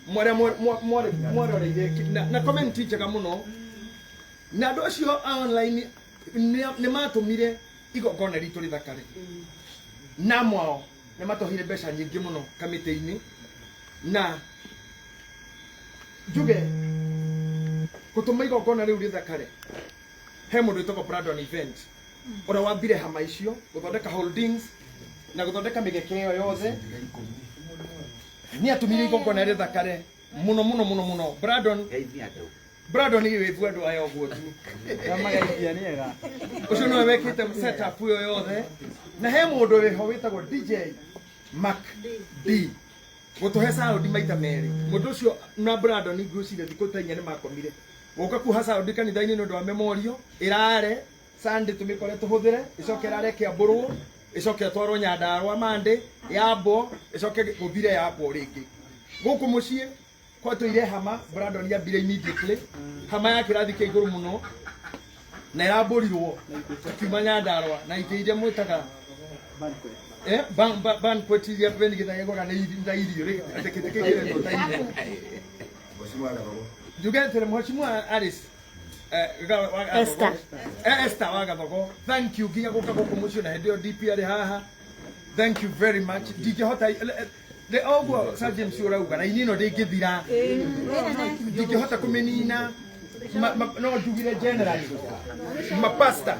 mwarĩa mwaroreire na comment njega mũno na andũ acio a online nĩ matũmire igongona ritũ rĩthakare na mwao nĩ matũheire mbeca nyingĩ mũno kamĩtĩ-inĩ na njuge gũtũma igongona rĩu rĩthakare. He mũndũ wĩtagwo Brandon Event ũrĩa wambire hama icio gũthondeka holdings na gũthondeka mĩgeke ĩyo yothe nĩ atũmire igongona rĩthakare mũno mũno mũno mũno. Brandon. Geithia andũ. Brandon wĩbu andũ aya ũguo tu. Magaithia nĩ ega. Ũcio nĩwe wekĩte setup ĩyo yothe na he mũndũ wĩho wĩtagwo DJ Mac D gũtũhe sound maita merĩ. Mũndũ ũcio na Brandon ngwĩciria thikũ ta 4 nĩ makomire gũka kuha sound kanitha-inĩ nĩ ũndũ wa memorial ĩrare Sunday tũmĩkore tũhũthĩre ĩcoke ĩrare ĩkĩambũrwo ĩcoke ĩtwarwo Nyandarua Monday yambwo ĩcoke gũthire yambwo rĩngĩ gũkũ mũciĩ kwatũire hama. Brandon ambire immediately hama ya kĩrathi kĩa igũrũ mũno na ĩrambũrirwo tukiuma Nyandarua na itĩ iria mwĩtaga banquet iria benigithagĩgwaga na irio rĩ atĩ kĩtĩ kĩigĩrĩtwo ta irio. Njuge atĩrĩ, mheshimiwa Alice wa Gathogo. Esther. Esther wa Gathogo, thank you nginya gũka gũkũ mũciĩ na hĩndĩ ĩyo DP arĩ haha. Thank you very much. Ndingĩhota ũguo Sir James ũrauga na ini ĩno ndĩngĩthira, ndingĩhota kũmĩnina. No njugire generally mapasta,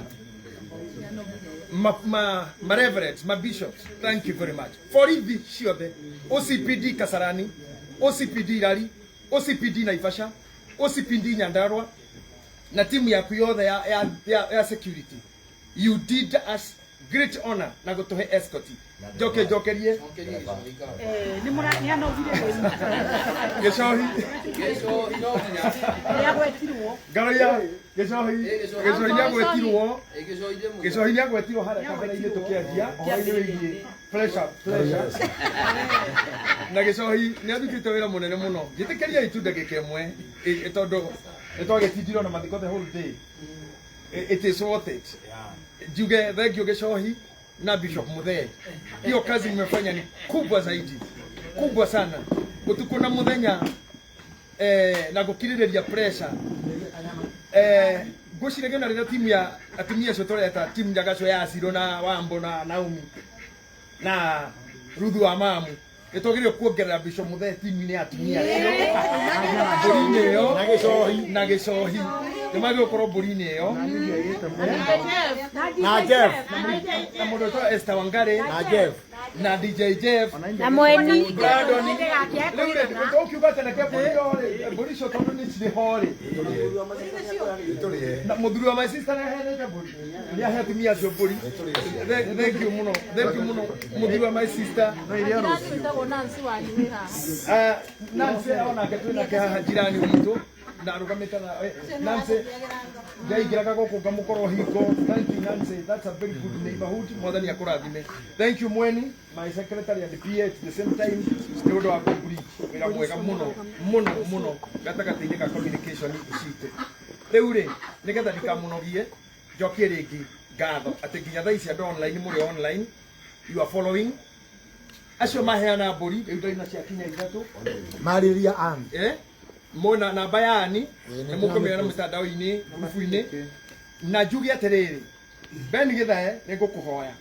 ma reverends, ma bishops, thank you very much. Borithi ciothe, OCPD Kasarani, OCPD Irari, OCPD Naivasha, OCPD Nyandarua na timu yaku yothe ya security, you did us great honor na gũtũhe escort. Njoke njokerie Nĩ mũra nĩ anogire. Gĩcohi. Gĩcohi no nginya. Nĩ agwetirwo. Ngaroia Gĩcohi. Gĩcohi nĩ agwetirwo. Ĩ, gĩcohi ndĩ mũthaka. Gĩcohi nĩ agwetirwo harĩa kabere-inĩ tũkĩanjia ũhoro-inĩ wĩgiĩ pressure pressure na Gĩcohi nĩ arutĩte wĩra mũnene mũno. Njĩtĩkĩriai tu ndagĩka ĩmwe tondũ nĩ twagĩtindirwo na mathiko the whole day. It is worth it. Njuge thank you Gĩcohi na Bishop Muthee. Hiyo kazi mmefanya ni kubwa zaidi, kubwa sana, utuku na muthenya na gũkirĩrĩria pressure. Ngwĩciragia ona rĩrĩa timu ya atumia acio tũreta timu njagaco ya Ciro na Wambo na Naomi na Ruthu wa Mamu nĩ twagĩrĩirwo kuongerera Bishop Muthee timu-inĩ ya atumia acio mbũri-inĩ ĩyo Na Gĩcohi. Na Gĩcohi nĩ magĩrĩirwo gũkorwo mbũri-inĩ ĩyo. Na Jeff. Na mũndũ wĩtagwo Esther Wangari. Na Jeff. Na DJ Jeff Na Mweni. Brandon rĩu rĩ ũkiuga atĩ nake mbũri ĩyo rĩ mbũri icio tondũ nĩ cirĩ ho rĩ na mũthuri wa my sister nĩ aheanĩte mbũri nĩ ahe atumia acio mbũri. Thank you mũno, thank you mũno mũthuri wa my sister. Wĩtagwo Nancy wanyu wĩ haha. Nancy onake twĩ nake haha jirani witũ na arũgamĩte na Nancy ndaingĩraga gũkũ ngamũkorwo hingo. Thank you, Nancy, that's a very good neighborhood. Mwathani akũrathime. Thank you, Mweni, my secretary and PA at the same time, nĩ ũndũ wa kũbridge wĩra mwega mũno mũno mũno gatagatĩ-inĩ ka communication citũ. Rĩu rĩ nĩgetha ndikamũnogie njokie rĩngĩ ngatho atĩ nginya thaa ici andũ online mũrĩ online, you are following acio maheana mbũri rĩu ndaina ciakinya 3. Marĩria an Mona namba yani nĩ mũkũmĩona mĩtandao-inĩ ngurubu-inĩ na njuge atĩrĩrĩ Ben Githae nĩ ngũkũhoya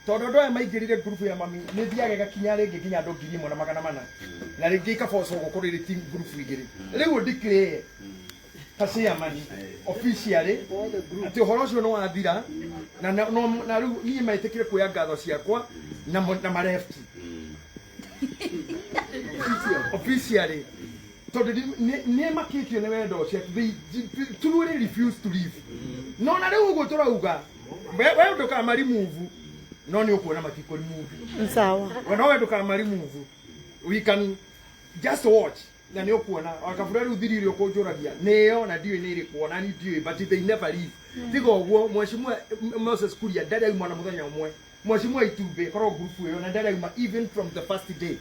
tondũ andũ aya maingĩrire ngurubu ya mami nĩ thiaga ĩgakinya rĩngĩ nginya andũ 1400 na rĩngĩ ikabocwo gũkorwo ĩrĩ ti ngurubu 2 rĩu ndikĩrĩe ta chairman officially atĩ ũhoro ũcio nĩ wathira na na rĩu niĩ metĩkire kuoya ngatho ciakwa na marefti officially tondũ nĩ makĩtio nĩ wendo ũcio they truly refuse to leave. No na rĩu ũguo tũrauga we ndũkamaremove no nĩ ũkuona matikũremove. Sawa. We no we ndũkamaremove, we can just watch na nĩ ũkuona wakabura rĩu thiri iria ũkũnjũragia nĩyo na ndiũĩ nĩ ĩrĩkũ ona ni ndiũĩ, but they never leave. Tiga ũguo mheshimiwa Moses Kuria ndarĩ auma na mũthenya ũmwe. Mheshimiwa Itumbĩ korwo ngurubu ĩyo na ndarĩ auma even from the first day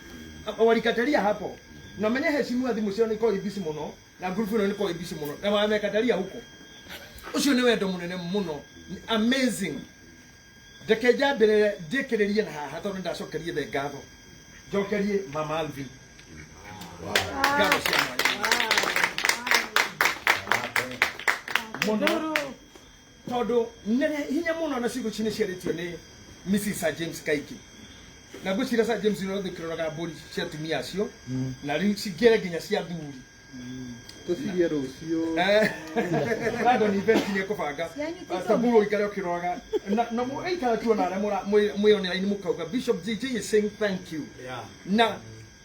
walikatalia hapo na menye heshimiwa thimũ ciao nĩ ikoragwo ibisi mũno na ngurubu ĩno nĩ ikoragwo ibisi mũno na wamekatalia huko. Ũcio nĩ wendo mũnene mũno, amazing. Ndeke njambĩrĩre njĩkĩrĩrie na haha tondũ ndacokerie the ngatho njokerie Mama Alvin ngatho cia mwanya mũno tondũ nĩ hinya mũno na ciugo ici nĩ ciarĩtio nĩ Mrs. Sir James Kaingĩ na ngwĩciria Sir James nĩ ũthikĩrĩraga mbũri cia atumia acio na rĩu cingĩre nginya cia athuri Tũcirie rũciũ. Brandon event nĩ ekũbanga Pastor Mburu ũikare ũkĩroraga na mũikara tuona arĩa mwĩ online mũkauga Bishop JJ is saying thank you. Na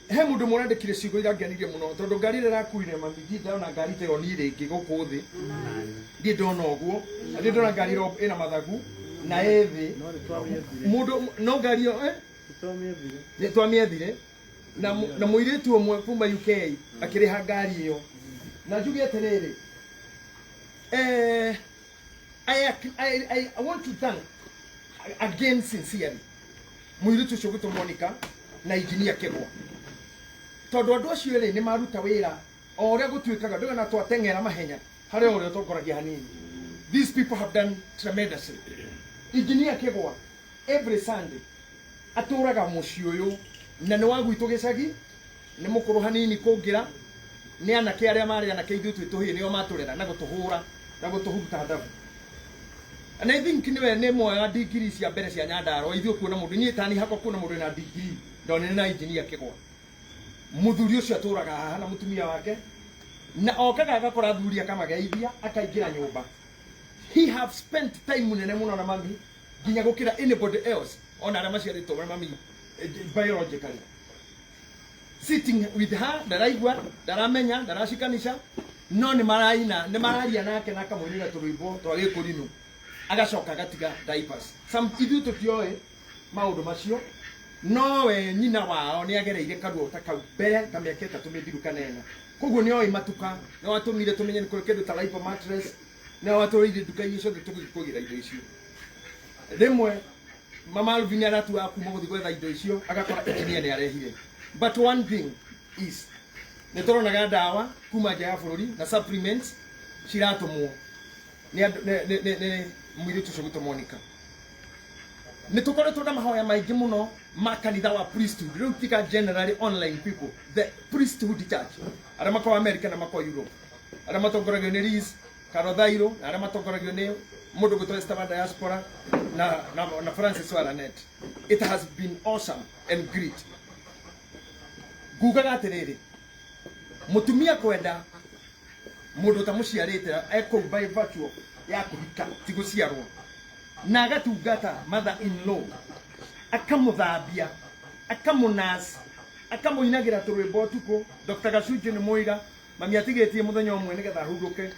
he mũndũ mũrandĩkire ciugo irangenirie mũno tondũ ngari ĩrĩa ĩrakuire mami ndirĩ ndona ngari ta ĩyo niĩ rĩngĩ gũkũ thĩ ndirĩ ndona ũguo ndirĩ ndona ngari ĩna mathagu na ĩ thĩ mũndũ no ngari ĩyo nĩ twamĩethire na mũirĩtu ũmwe kuma UK akĩrĩha ngari ĩyo na njuge atĩrĩrĩ I want to thank again sincerely mũirĩtu ũcio gwĩtwo Monica na engineer Kegwa tondũ andũ acio erĩ nĩ maruta wĩra o ũrĩa gũtuĩkaga ndũgana twateng'era mahenya harĩ o ũrĩa ũtongoragia hanini. These people have done tremendously. Engineer Kegwa every Sunday atũraga mũciĩ ũyũ na nĩ wa gwitũ gĩcagi nĩ mũkũrũ hanini kũngĩra nĩ anake arĩa marĩ anake ithuĩ twĩ tũhĩĩ nĩo matũrera na gũtũhũra na gũtũhuruta ndabu. And I think nĩwe nĩ mwega digiri cia mbere cia Nyandarua ithuĩ kuona mũndũ niĩ tani hakwa kuona mũndũ na digiri ndonire na engineer Kegwa mũthuri ũcio atũraga haha na mũtumia wake na okaga agakora athuri akamageithia akaingĩra nyũmba. He have spent time mũnene mũno na mami nginya gũkĩra anybody else ona arĩa maciarĩtwo na mami biologically sitting with her ndaraigua ndaramenya ndaracikanisha no nĩ maraina nĩ mararia nake na akamũinĩra tũrwĩmbo twa gĩkũrinũ agacoka agatiga diapers. Some ithuĩ tũtioĩ maũndũ macio nowe nyina wao nĩ agereire karuo ta kau mbere ta mĩaka 3 mĩthiru kana 4 koguo nĩ oĩ matuka nĩ watũmire tũmenye nĩ kũrĩ kĩndũ ta lipo mattress nĩ watũrĩire nduka-inĩ ciothe tũgĩthiĩ kũgĩra indo icio. Rĩmwe Mama Alvin aratuaga kuma gũthiĩ gwetha indo icio agakora engineer nĩ arehire. But one thing is nĩ tũronaga ndawa kuma nja ya bũrũri na supplements ciratũmwo nĩ mũirĩtu ũcio gwĩtwo Monica. Nĩ tũkoretwo na mahoya maingĩ mũno ma kanitha wa priesthood rĩu tiga generally online people the priesthood church arĩa makoragwo America na makoragwo Europe arĩa matongoragio nĩ Liz Karothairo na arĩa matongoragio nĩ mũndũ gwĩtwo Esther wa diaspora na Francis Waranet. It has been awesome and great. Ngugaga atĩrĩrĩ mũtumia kwenda mũndũ ũtamũciarĩte ekũu by virtue ya kũhika ti gũciarwo na agatungata mother in law akamũthambia Akamũnurse, akamũinagĩra tũrwĩmbo ũtukũ. Dr. Gacunjĩ nĩ mũira, mami atigĩtie mũthenya ũmwe nĩgetha ahurũke.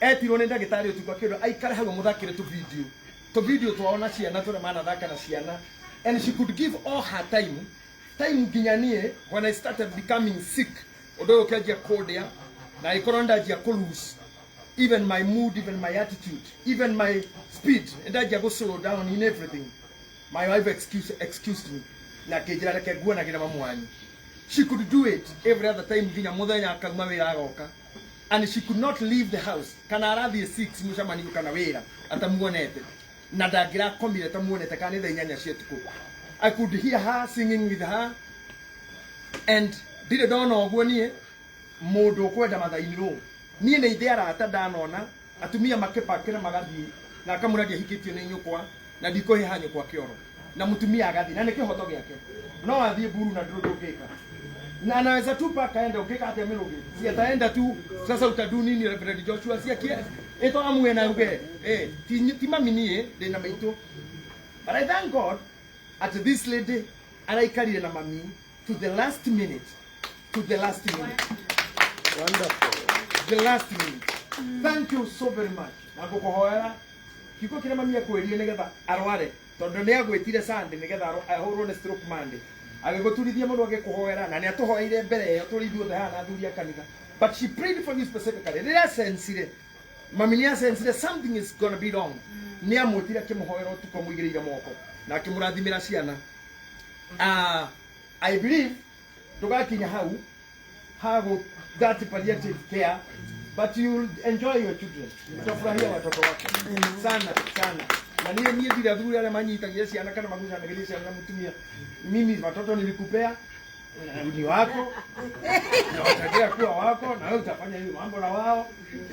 Etirwo nĩ ndagĩtarĩ ũtukũ akĩrwo aikare hau amũthakĩre tũvideo, tũvideo twao na ciana tũrĩa manathaka na ciana, and she could give all her time nginya niĩ when I started becoming sick, ũndũ ũyũ ũkĩanjia kũndĩa na ĩkorwo ndanjia kũ lose even my mood, even my attitude, even my speed, ndanjia gũ slow down in everything. My wife excused me na akĩnjĩra reke nguonagĩra mamu wanyu. She could do it every other time nginya mũthenya akauma wĩra agoka, and she could not leave the house kana arathiĩ 6 mũcemanio kana wĩra atamuonete, na ndangĩrakomire tamuonete kana nĩ thaa 8 cia ũtukũ. I could hear her singing with her, and ndirĩ ndona ũguo niĩ mũndũ ũkwenda mathainirwo. Niĩ nĩ ithe arata ndanona atumia makĩpakĩra magathiĩ na akamũra ndiahikĩtio nĩ nyũkwa na ndikũhĩha nyũkwa kĩoro, na mũtumia agathiĩ na nĩ kĩhoto gĩake, no athiĩ mburu na ndũrũ ndũngĩka, na anaweza tu paka aende. Ũngĩka atĩa mĩrũgĩ si ataenda tu. Sasa utadu nini, Reverend Joshua? Si akie ĩto amue na uge eh ti mami niĩ ndĩna maitũ. But I thank God at this lady araikarire na mami to the last minute, to the last minute. Wonderful. The last minute. Thank you so very much. Na ngũkũhoera kiugo kĩrĩa mami akwĩrire nĩgetha arware, tondũ nĩ agwĩtire Sunday nĩgetha ahũrwo nĩ stroke Monday, agĩgũturithia mũndũ agĩkũhoera, na nĩ atũhoeire mbere ĩyo tũrĩ ithuothe haha na athuri a kanitha, but she prayed for you specifically. Rĩrĩa asensire, mami nĩ asensire something is gonna be wrong, nĩ amwĩtire akĩmũhoera ũtukũ amũigĩrĩire moko na akĩmũrathimĩra ciana. I believe ndũgakinya hau hago that palliative care, but you'll enjoy your children. Utafurahia watoto wako sana sana. Na niĩ ndirĩ athuri arĩa manyitagia ciana kana magucanagĩria ciana na mũtumia. Mimi watoto nilikupea na ni wako na wataendelea kuwa wako, na wewe utafanya hiyo mambo na wao,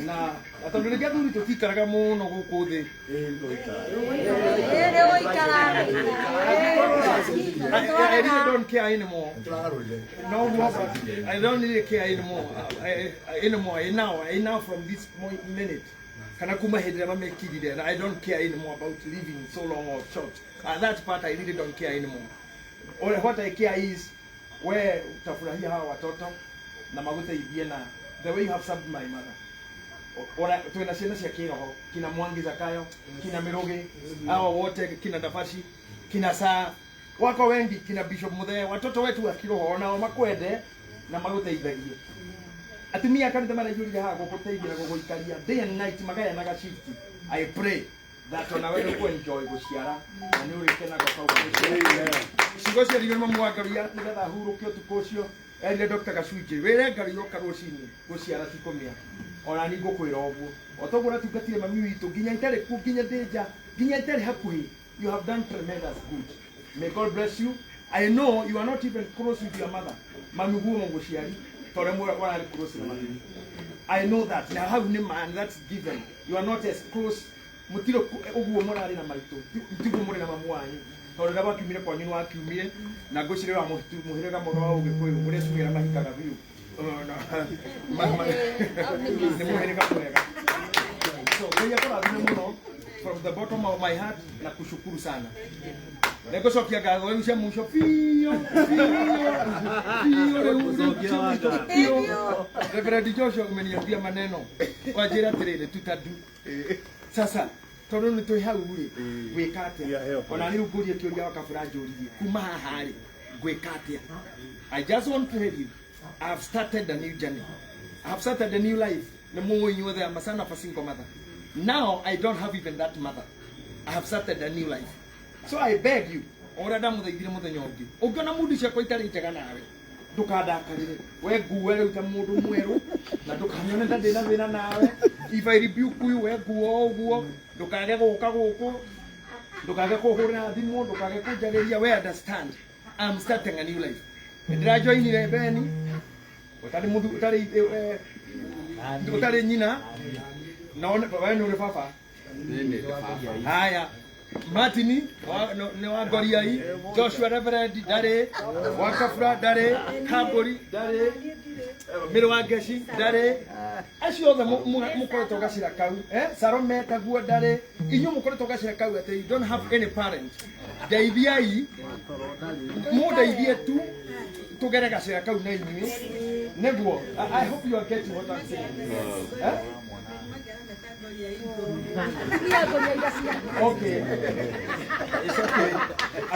na tondũ rĩngĩ athuri tũtikaraga mũno gũkũ thĩ. Ĩrĩ gũikara. I really don't care anymore. No more, but I don't really care anymore. Anymore. I now from this minute. Kana kuma hĩndĩ ĩrĩa mamekirire, and I don't care anymore about living so long or short. That part I really don't care anymore. Or what I care is we utafurahia hawa watoto na magũteithie na the way you have served my mother. Ora twina ciana cia kĩroho, kina Mwangi Zakayo, kina Mirugi, hawa wote, kina Dafashi, kina Saa, wako wengi, kina Bishop Muthee, watoto wetu wa kiroho nao makwende na magũteithagie. Atumia a kanitha maraiyũrire haha gũgũteithia na gũgũikaria day and night magayanaga shift. I pray that ona we nĩ enjoy gũciara na nĩ ũrĩkenaga ũkauga ciugo ciaririo nĩ mamu wa Ngaruiya nĩgetha ahurũke ũtukũ ũcio. Erire Dr. Gacunjĩ wĩre Ngaruiya ũka rũcinĩ gũciara ti kũmĩa. Ona ni ngũkwĩra ũguo, o toguo ũratungatire mami witũ nginya itarĩ kuo, nginya ndĩ nja, nginya itarĩ hakuhĩ, you have done tremendous good. May God bless you. I know you are not even close with your mother, mami guo mũgũciari ta ũrĩa wararĩ close na mami. I know that na hau nĩ man, that's given. You are not as close, mũtirĩ ũguo mũrarĩ na maitũ, tiguo mũrĩ na mamu wanyu, tondũ rĩrĩa wakiumire kwanyu nĩ wakiumire na ngwĩciria wa mũhĩrĩga mwega wa Ũgĩkũyũ ũrĩa atumia arĩa mahikaga biũ. Nĩ mũhĩrĩga mwega. So Ngai akũrathime mũno from the bottom of my heart na kushukuru sana. Nĩngũcokia ngatho rĩu cia mũico biũ biũ biũ rĩu cia mũico biũ. Reverend Joshua, umeniambia maneno wanjĩra atĩrĩrĩ, tutadu sasa tondũ nĩ twĩ hau rĩ, gwĩka atĩa? Yeah, help. Ona rĩu ngũrie kĩũria wakabura njũririe kuma haha rĩ, gwĩka atĩa? I just want to tell you I have started a new journey. I have started a new life. Nĩ mũĩ inyuothe I'm a son of a single mother. Now I don't have even that mother. I have started a new life, so I beg you, o ũrĩa ndamũthaithire mũthenya ũngĩ, ũngĩona mundu ciakwa itarĩ njega nawe, ndũkandakarĩre, we ngue rĩu ta mũndũ mwerũ na ndũkanyone ta ndĩna thĩna nawe. If I rebuke you, we nguo o ũguo, ndũkage gũka gũkũ, ndũkage kũhũrĩra thimũ, ndũkage kũnjarĩria. We understand I'm starting a new life. Nĩndĩrajoinire Beni ũtarĩ mũthu ũtarĩ nyina na we nĩ ũrĩ baba. Haya, Martini nĩ wa Ngoriai, Joshua Reverend ndarĩ, wa Kabura ndarĩ, Kambũri ndarĩ, Mĩrũ wa Ngeci ndarĩ, acio othe mũkoretwo gacĩra kau, eh? Salome taguo ndarĩ, inyuĩ mũkoretwo gacĩra kau atĩ you don't have any parent. Ndeithiai mundeithie tu tugere gacĩra kau na inyuĩ nĩguo. I hope you are getting what I'm saying. Eh? Okay. It's okay.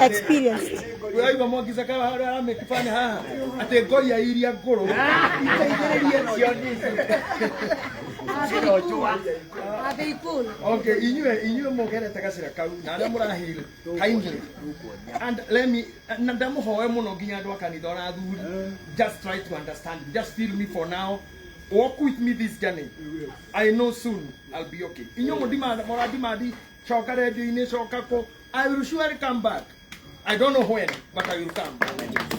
Experienced. Ũraigua Mwangi Sakawa harĩa aramĩkibana haha atĩ ngoria iria ngũrũ iteithĩrĩrie Okay, inyuĩ mũgerete gacĩra kau na arĩa mũrahil kindly and let me na ndamũhoe mũno nginya andũ a kanitha ona athuri, just try to understand, just feel me for now, walk with me this journey. I know soon I'll be okay. Inyuĩ mũradimandi coka redio-inĩ, coka kũ, I will surely come back. I don't know when, but I will come.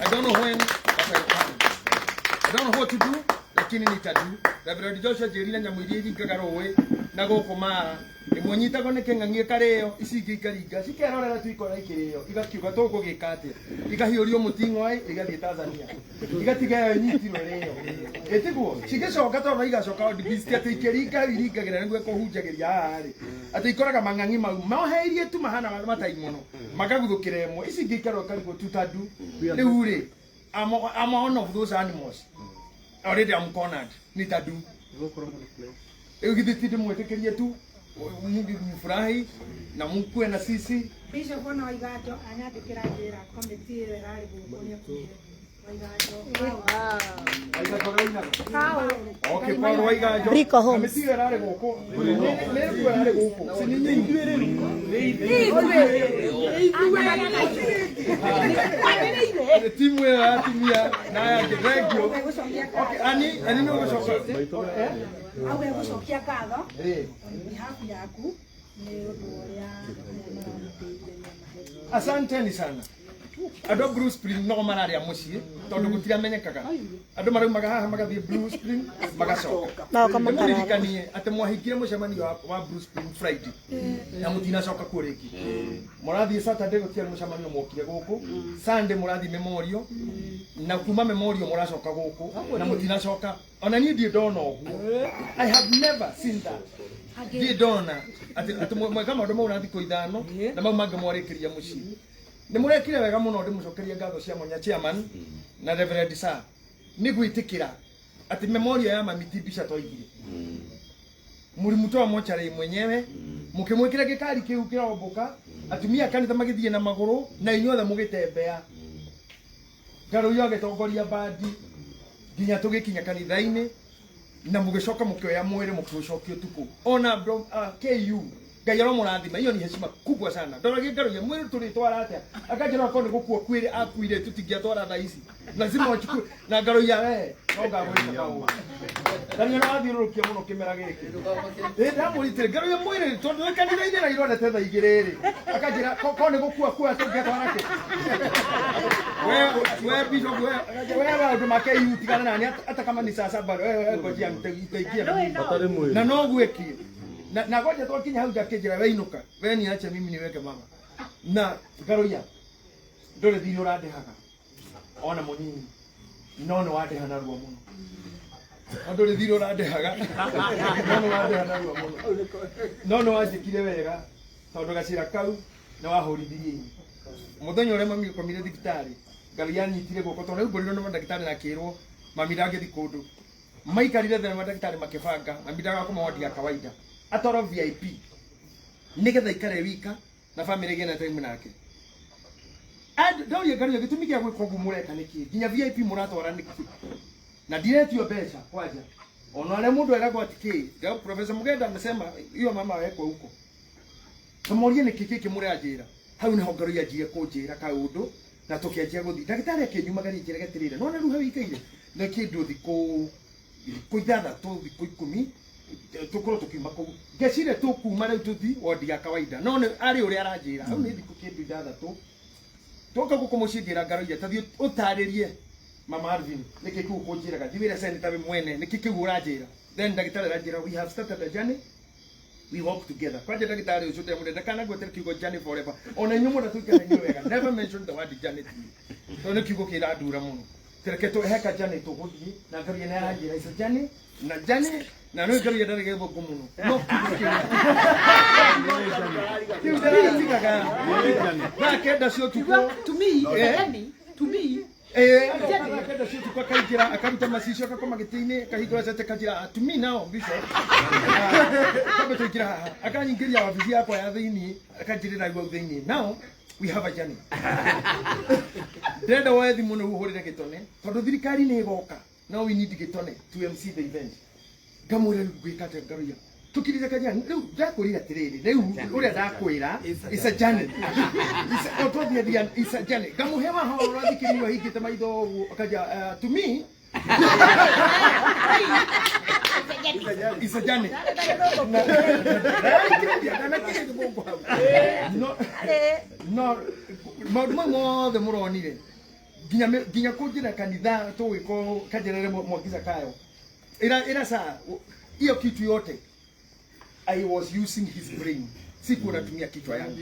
I don't know when, but I will come. I don't know what to do, lakini nitadu. Reverend Joshua njĩrire nyamũ iria iringaga rũĩ na gũkũ Mara ĩmwe nyitagwo nĩ kĩng'ang'i ĩkarĩo, ici ingĩ ikaringa cikerorera tu ikona ikĩrĩo, igakiuga tũkũgĩka atĩa, ikahiũrio mũting'oe igathiĩ Tanzania, igatiga ĩyo ĩnyitirwo ĩrĩo, ĩtiguo cigĩcoka tondũ igacoka Old atĩ ikĩringa hau iringagĩra nĩguo ĩkũhunjagĩria haha rĩ, atĩ ikoraga mang'ang'i mau moheirie tu mahana matai mũno makaguthũkĩra ĩmwe, ici ingĩ ikarwo ikarigwo tutadu. Rĩu rĩ, I'm one of those animals. Already I'm cornered. Nitadu. Rĩu githĩ ti ndĩmwĩtĩkĩrie tu mfurahi na mukue na sisi. Bishop ona Waiganjo anyandĩkĩra njĩra komiti ĩyo ĩrarĩ gũkũ nĩekuire. Waiganjo. Okay, Paul Waiganjo. Brico Homes. Kamĩtĩ ĩyo ĩrarĩ gũkũ. Nĩ rĩu ĩrarĩ gũkũ. Si nĩ inyuĩ rĩu. Timu ĩyo ya atumia na aya angĩ. Thank you. Okay, ani nĩ ũgũcoka. Auge gũcokia ngatho Eh. on behalf yaku nĩ ũndũ ũrĩa maramũteithia nĩamahe. Asanteni sana. Andũ a Blue Spring no mararĩa mũciĩ tondũ gũtiramenyekaga. Andũ maraumaga haha magathiĩ Blue Spring magacoka. Magoka makarara. Nĩmũririkanie atĩ mwahingire mũcemanio wa Blue Spring Friday na mũtinacoka kuo rĩngĩ. Mũrathiĩ Saturday gũtiarĩ mũcemanio mwokire gũkũ. Sunday mũrathiĩ memorial na kuma memorial mũracoka gũkũ na mũtinacoka. Ona niĩ ndirĩ ndona ũguo. I have never seen that. Ndirĩ ndona atĩ mweka maũndũ mau na thikũ ithano na mau mangĩ mwarĩkĩria mũciĩ. Nĩ mũrekire wega mũno, ndĩmũcokerie ngatho cia mwanya chairman na Reverend Sir nĩ gwĩtĩkĩra atĩ memorial ya mami ti mbica twaigire. Mũrimũ wa mocarĩ mwenyewe mũkĩmwĩkĩra gĩkari kĩu kĩrombũka, atumia a kanitha magĩthiĩ na magũrũ na inyuothe mũgĩtembea. Ngarũiyo agĩtongoria bandi nginya tũgĩkinya kanitha-inĩ na mũgĩcoka mũkĩoya mwĩrĩ mũkĩũcokia ũtukũ. Ona KU Ngai aromũrathima, hiyo ni heshima kubwa sana. Ndoragia Ngaruiya mwĩrĩ tũrĩtwara atĩa? Akanjĩra akorwo nĩ gũkua kwĩrĩ akuire tũtingĩatwara thaa ici. Lazima wachukue na Ngaruiya we no ngagwĩka kaũndũ. Na nĩ ũrathiũrũrũkia mũno kĩmera gĩkĩ. Ĩ ndamũritire Ngaruiya mwĩrĩ tondũ wĩ kanitha-inĩ na ironete thaa igĩrĩ rĩ. Akanjĩra korwo nĩ gũkua kua tũngĩatwara kũ? We bishop we maũndũ ma KU tigana nani hata kama ni saa saba we ngojea nitaingia na no gwĩkie. Na ngoja twakinya hau ngakĩnjĩra we inũka we niache mimi niweke mama na Ngaruiya ndũrĩ thirĩ ũrandĩhaga ona mũnini no nĩ wandĩha narua mũno. No ndũrĩ thirĩ ũrandĩhaga no nĩ wandĩha narua mũno. No nĩ wanjĩkire wega tondũ gacĩra kau nĩ wahũrithirie ini. Mũthenya ũrĩa mami akomire thibitarĩ Ngaruiya anyitire guoko tondũ rĩu mbũrirwo nĩ mandagĩtarĩ na akĩrwo mami ndangĩthiĩ kũndũ. Maikarire thĩ na mandagĩtarĩ makĩbanga mami ndagakoma wodi ya kawaida atwarwo VIP nĩgetha ikare wika na family ĩgĩe na time nake. Ndoria Ngaruiya gĩtũmi gĩa gwĩka ũguo mũreka nĩkĩ? Nginya VIP mũratwara nĩkĩ? Na ndiretio mbeca kwanja. Ona arĩa mũndũ eragwo atĩ kĩ? Professor Mugenda amesema hiyo mama awekwe huko. Tũmorie nĩkĩ gĩkĩ mũranjĩra? Hau nĩho Ngaruiya anjirie kũnjĩra kaũndũ na tũkĩanjia gũthiĩ. Ndagĩtarĩ akĩnyumagaria njĩra atĩrĩrĩ, nĩwona rĩu hau ikaire nĩ kĩndũ thikũ ithathatũ thikũ ikũmi tũkorwo tũkiuma kũu. Ngeciria tũkuma rĩu tũthiĩ wodi ya kawaida no nĩ arĩ ũrĩa aranjĩra hau nĩ thikũ kĩndũ ithathatũ. Twoka gũkũ mũciĩ ngĩra Ngaruiya ta thiĩ ũtarĩrie mama Alvin nĩkĩ kĩu ũkũnjĩraga, thiĩ wĩre senator we mwene nĩkĩ kĩu ũranjĩra. Then ndagĩtarĩ aranjĩra we have started a journey, we walk together. Kwanja ndagĩtarĩ ũcio ndamwenda ndakanagwetere kiugo journey forever. Ona inyuĩ mwenda tũikare inyuĩ wega, never mention the word journey to me tondũ nĩ kiugo kĩrandura mũno. Tereke tå heka jani tå na ngaria nä aranjä ra ica jani na jani na nä ngaria ndarä gäthå ngå må no no kiu ndäratigaga thaa 9 cia ũtukũ. To me, to me, Thaa 9 cia ũtukũ akaingĩra akaruta macicio akakoma gĩtĩ-inĩ akahingũra cete kanjĩra, "To me now, bishop, kambe tũingĩra haha." Akanyingĩria wabici yakwa ya thĩiniĩ, akanjĩrĩra hau thĩiniĩ, "Now we have a journey. Ndĩrenda woe thimũ nĩguo ũhũrĩre gĩtone tondũ thirikari nĩ ĩgoka. Now we need gĩtone to MC the event." Ngamwĩra, "Rĩu ngwĩka atĩa?" Ngaruia tukirize kajani rĩu ndakwĩrire atĩrĩrĩ, rĩu ũrĩa ndakwĩra is a journey. O twathiĩ thia is a journey. Ngamũhe waho ũrathikĩrĩrio ahingĩte maitho ũguo akaja, "To me is a journey." No no maũndũ mau mothe mũronire nginya kũnjĩra kanitha tũgĩkorwo kanjĩrĩre Mwangi Zakayo ira ira saa hiyo kitu yote I was using his brain, sikuwa natumia kichwa yangu,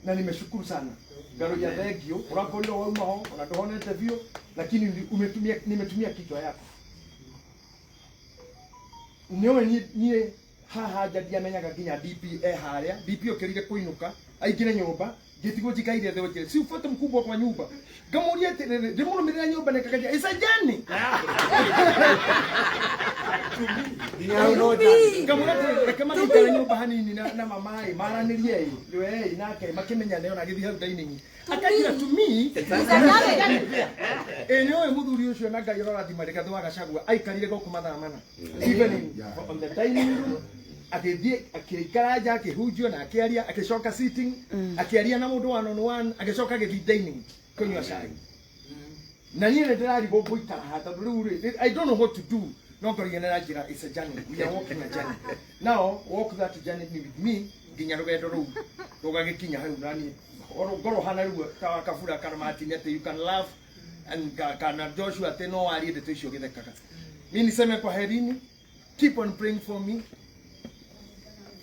na nimeshukuru sana Ngaruiya, thank you. Urakorirwo wauma ho ona ndũhonete biũ, lakini umetumia, nimetumia kichwa yako. Nĩũĩ niĩ haha nja ndiamenyaga nginya DP e harĩa. DP okĩrire kũinũka aingĩre nyũmba, ngĩtigwo njikaire thĩ njĩre si ufuate mkubwa kwa nyumba. Ngamuria atĩrĩrĩ, ndĩmũrũmĩrĩra nyũmba nĩkakaja isa jani ngamwĩra atĩrĩrĩ, reke magĩikare nyũmba hanini na mama ĩ maranĩrie ĩ we ĩ nake makĩmenyane, ona agĩthiĩ hau dining akanjĩra, "To me ĩ nĩ ũyũ mũthuri ũcio." Na Ngai ũrorathima Rigathĩ wa Gachagua aikarire gũkũ mathaa 4 evening on the dining room, agĩthiĩ akĩikara nja akĩhunjio na akĩaria, akĩcoka sitting akĩaria na mũndũ one on one, agĩcoka agĩthiĩ dining kũnyua cai. Na niĩ nĩ ndĩrarigwo ngũikara haha tondũ rĩu rĩ I don't know what to do, no ngaria na njĩra, "It's a journey, we are walking a journey now, walk that journey with me nginya rũgendo rũu rũgagĩkinya hau." Na niĩ ngorwo hana rĩu ta wa Kabura kana Martin atĩ you can laugh and kana Joshua atĩ no warie ndeto icio gĩthekaga. Mi niseme kwa herini, keep on praying for me.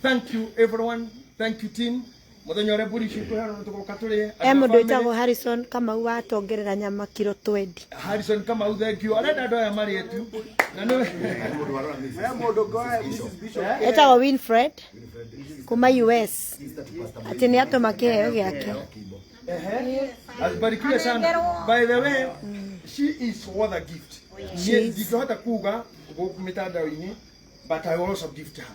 Thank you everyone, thank you team. Muthenya ũrĩa mbũri icio ikũheanwo nĩ tũgoka tũrĩe. E mũndũ wĩtagwo Harrison Kamau watongerera nyama kiro 20. Harrison Kamau, thank you. Arenda andũ aya marĩe tu na nĩ Etagwo Winfred kuma US atĩ nĩ atũma kĩheo gĩake. Ehe. Abarikiwe sana. By the way, she is worth a gift. She is. Ndingĩhota kuga gũkũ mĩtandao-inĩ, but I will also gift her.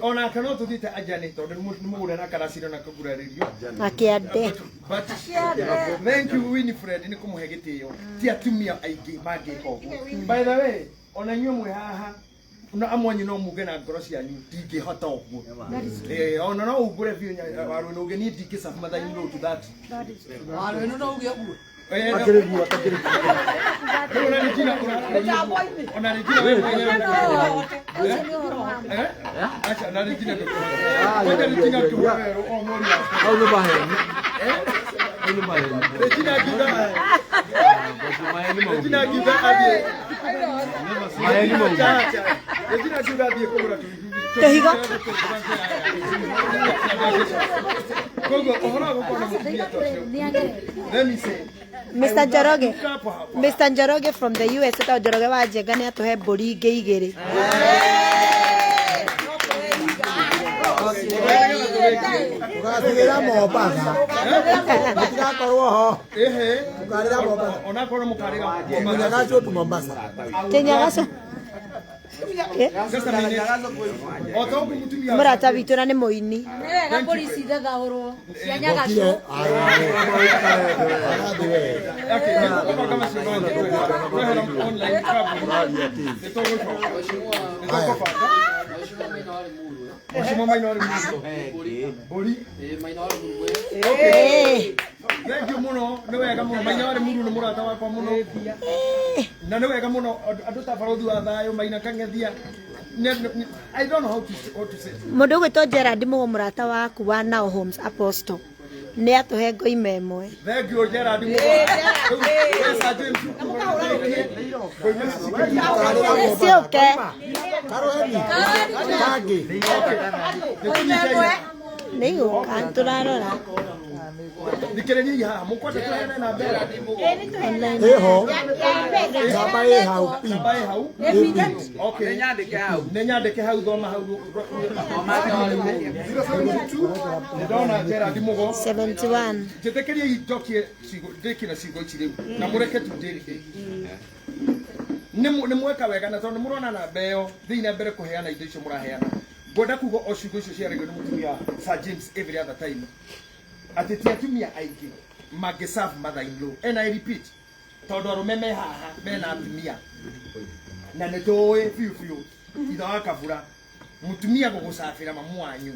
Onake no tũthiĩte anjani tondũ nĩ mũgũre na karaciro na kũgurarĩrio. Na kĩande. But thank you Winifred nĩ kũmũhe gĩtĩo. Ti atumia aingĩ mangĩka ũguo. By the way, ona inyuĩ mwĩ haha na amwe anyu no muge na ngoro cianyu ndingĩhota ũguo. Ona no umbũre biũ warũ nũge niĩ ndingĩ mother in law to that. Warũ ĩno no uge ũguo. Akĩrĩ guo, akĩrĩ guo. Rĩu ona Regina ona Regina we mwenyewe. Eh? Acha na Regina ndũkũhota. Ngoja Regina akiuga werũ o mweri wa Hau nĩ maheni. Hau nĩ maheni. Regina akiuga Maheni mau. Regina akiuga athiĩ Maheni mau. Acha. Regina akiuga athiĩ kũgũra Tũhigo. Koguo ũhoro wa gũkorwo na mũtumia ta ũcio, let me say Mr. Njoroge. Hapo hapo. Mr. Njoroge from the US etagwo Njoroge wa Njenga nĩ atũhe mbũri ingĩ 2. Ũgatigĩra Mombatha. Mũtigakorwo ho. Ehe. Mũkarĩra Mombatha. Onakorwo mũkarĩra Mombatha. Mũnyagaco tu Mombasa. Kĩnyagaco. Just a minute. O ta ũguo mũtumia Mũrata witũ na nĩ mũini. Nĩ wega mbũri cithathaũrwo cia Okire. Nyagacũ. Arathiĩ we. Okay, nĩ tũkũbanga macio mangĩ twehera online travel. Nĩ tũgũcoka. Nĩ tũkũbanga. Mheshimiwa Maina warĩ Murwe. Mheshimiwa Maina warĩ Murwe. Mbũri. Ĩĩ, Maina warĩ Murwe. Eh. Thank you mũno, nĩ wega mũno. Maina warĩ Muru nĩ mũrata wakwa mũno. Na nĩ wega mũno andũ ta barothi wa thayũ Maina Kang'ethia. I don't know how to say. Mũndũ ũgwĩtwo Gerard Mũgo mũrata waku wa Now Homes Apostle nĩ atũhe ngoima 1. Thank you Gerard Mũgo. Rĩu, James Ngoima ici cikĩrĩ- Ciũke. Karoeni. Kangĩ. Nĩ tũnyite. Nĩ igũka tũrarora. Thikĩrĩriai haha mũkwenda tũheane namba ĩyo. Online. Ĩho namba ĩ hau pin. Namba ĩ hau. Okay. Nĩ nyandĩke hau. Nĩ nyandĩke hau thoma hau. Nĩ ndona Gerald Mugo. 71. Njĩtĩkĩriai njokie ciugo ndĩkie na ciugo ici rĩu na mũreke tu ndĩrĩke. Nĩ mweka wega na tondũ mũrona namba ĩyo thiĩ na mbere kũheana indo icio mũraheana. Ngwenda kuga o ciugo icio ciaragio nĩ mũtumia Sir James every other time atĩ ti atumia aingĩ mangĩ serve mother in law, and I repeat, tondũ arũme me haha mena atumia na nĩ tũĩ biũ biũ ithe wa kabura mũtumia gũgũcabĩra mamu wanyu,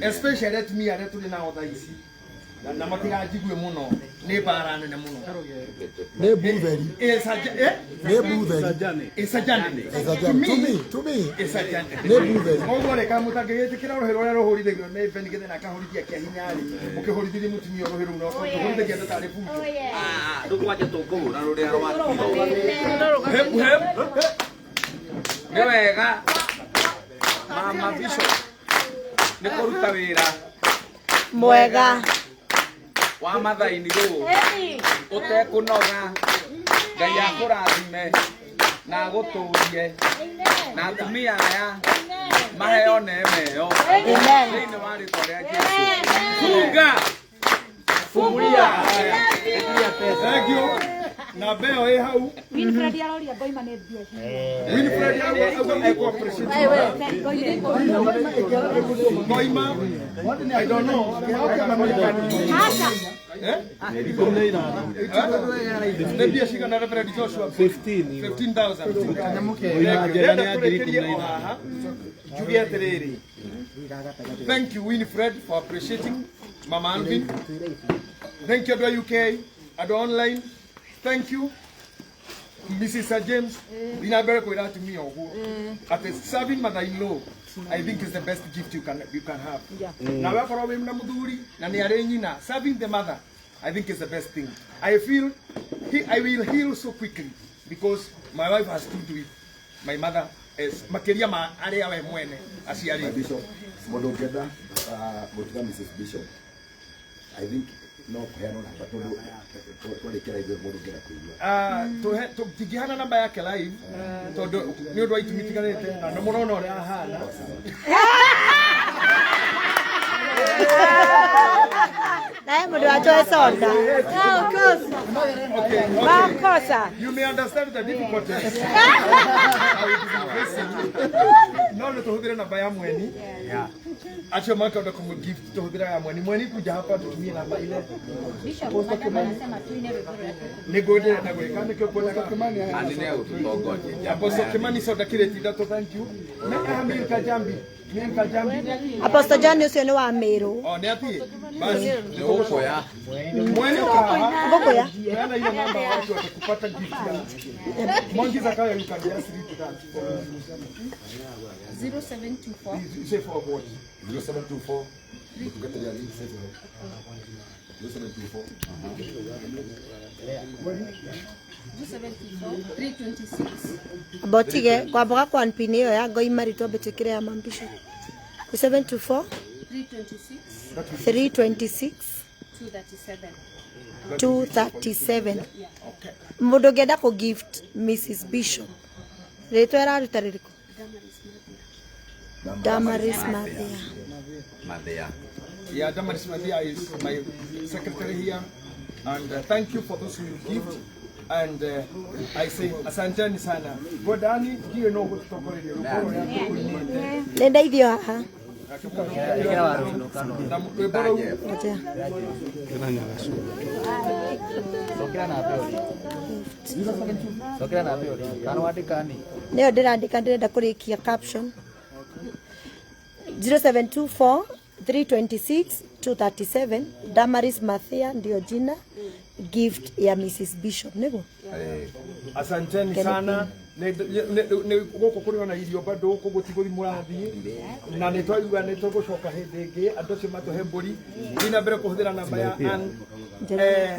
especially atumia arĩa tũrĩ nao thaa ici na matiganjigue mũno, nĩ mbara nene mũno. Nĩ butheri. It's a, eh? Nĩ butheri. It's a journey. It's a journey. To me, To me. It's a journey. Nĩ butheri. Koguo rĩ, kana mũtangĩgĩtĩkĩra rũhĩ rũrĩa rũhũrithagio nĩ Ben Githena akahũrithia kĩa hinya rĩ, mũkĩhũrithirie mũtumia rũhĩ rũu no tũhũrithagia andũ tarĩ bunjo. Rĩu kwanja tũkũhũra rũrĩa rwakiro. Hep hep. Nĩ wega Mama Bishop nĩ kũruta wĩra Mwega. wa mathaini rũũ ũtekũnoga. Ngai akũrathime na agũtũrie na atumia aya maheo neema ĩyo thĩinĩ wa rĩtwa rĩa Jesũ. Funga fungulia. Thank you. Namba ĩyo ĩ hau. Winfred aroria ngoima nĩ mbia cigana. Winfred auga ekũ appreciate Ngoima. I don't know. Aca. Eh? Nĩ mbia cigana Reverend Joshua? 15,000. Ndĩrenda tũrĩkĩrie o haha njuge atĩrĩrĩ, thank you Winfred for appreciating Mama Alvin. Thank you andũ a UK, andũ a online. Thank you Mrs. Sir James. Thiĩ na mbere kwĩra atumia ũguo atĩ serving mother in law, I think, is the best gift you can have. Nawe akorwo wĩ na mũthuri na nĩ arĩ nyina, serving the mother, I think, is the best thing. I feel I will heal so quickly because my wife has stood with my mother as makĩria ma arĩa we mwene aciarĩte. Bishop, mũndũ ũngĩenda gũtuga Mrs. Bishop, I think no kũheanwo namba tondũ twarĩkĩra ithuĩ mũndũ ũngĩenda kũigua. Tũtingĩhana namba yake live tondũ nĩ ũndũ wa itumi itiganĩte na nĩ mũrona ũrĩa ahana. Naye mũndũ wanjoe soda. Okay. Makosa. You may understand the difficulties I will be facing. No nĩ tũhũthĩre namba ya mweni acio makenda kũmũ gift, tũhũthĩre ya mweni. Mweni, kuja hapa tutumie namba ile. Bishop, madam anasema tuine rwĩmbo rũrĩa Nĩguo ndĩrenda gwĩka nĩkĩo kuonaga Ani nĩ egũtũtongoria. Apostle Kimani soda kirĩti ithatũ, thank you. Me Milka Jambi, Milka Jambi. Apostle John ũcio nĩ wa Meru. Oh, nĩ athiĩ basi. Nĩ gũkũya. Mweni ukaha. Ngũkũya. Peana ile namba watu watakupata gift ya Mwangi Zakayo, you can just read that for me. 0724 You say for what? 0724 mũtungatĩri athiĩ safe hau. 0724 0724 326 Amba ũtige kwamboga kwa pin ĩyo ya ngoima rĩ twambe twĩkĩre ya Mama Bishop. 724 326 326 237. 237. Mũndũ ũngĩenda kũ gift Mrs. Bishop, rĩtwa ĩraruta rĩrĩkũ? Damaris Mathia. Mathia. Yeah, Damaris Mathia is my secretary here. And thank you for those who gift. And I say asanteni sana. Godani ndiye no gũtũtongoreria rwĩmbo rũrĩa tũkũinĩte. Nĩ ndeithio haha. Na rwĩmbo rũu Ngoja. Cokera namba ĩyo rĩngĩ. Kana wandĩka ni? Nĩyo ndĩrandĩka, ndĩrenda kũrĩkia caption. 0724 326 237, Damaris Mathia ndio jina, gift ya Mrs. Bishop nĩguo. Asanteni sana. Nĩ gũkũ kũrĩ ona irio bado koguo ti gũthiĩ mũrathiĩ na nĩ twaigua nĩ tũgũcoka hĩndĩ ĩngĩ andũ acio matũhe mbũri. Thiĩ na mbere kũhũthĩra namba ya Ann.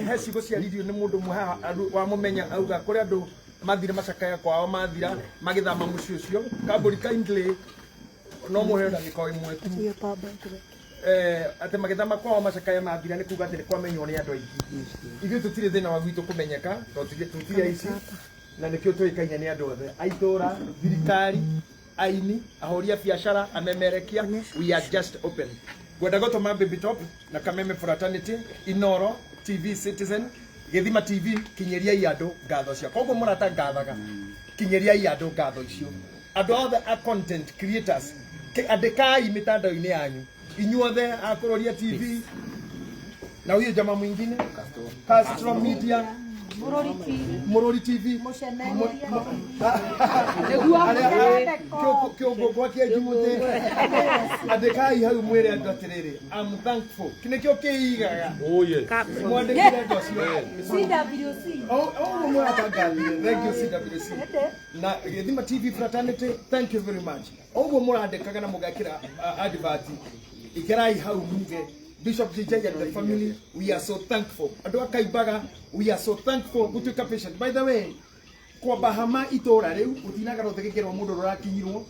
He ciugo ciaririo nĩ mũndũ ũmwe haha wamũmenya auga kũrĩ andũ mathire macakaya kwao mathira magĩthama mũciĩ ũcio kambũri kindly no mũheo ndagĩka o ĩmwe tu. Hiyo power bank weke. Atä magäthama kwao macakaya mathira nä kuga atä nä kwamenywo nä andå aingä. Ithuä tå tirä thä na wa gwitå kå menyeka tondå tå aici na nä kä o tå ä kaine nä andå othe a itåra, thirikari, aini, ahåri a biacara, amemerekia. We are just open. Ngwenda gå tå ma Baby Top na Kameme Fraternity, Inoro TV, Citizen, Gĩthima TV, kinyĩriai andũ ngatho cia koguo mũrata ngathaga, kinyĩriai andũ ngatho icio. Andũ othe a content creators, andĩkai mitandao-inĩ yanyu inyuothe a Kũroria TV na huyo jamaa mwingine Castro Media, Murori TV, kĩũngũ gwa kĩenji mũtĩ, andĩkai hau mwĩre andũ atĩrĩrĩ, I'm thankful. Nĩkĩo kĩigaga mwandĩkire andũ acio. CWC. Oh, mũratangathire. Thank you, CWC na Gĩthima TV Fraternity, thank you very much. Ũguo mũrandĩkaga na mũgekĩra advert, ikerai hau muge Bishop JJ and the family, we are so thankful. Andũ a Kaimbaga, we are so thankful gũtuĩka patient. By the way, kwamba hama itũra rĩu gũtinaga rothe gĩkĩrwo mũndũ rũrakinyirwo,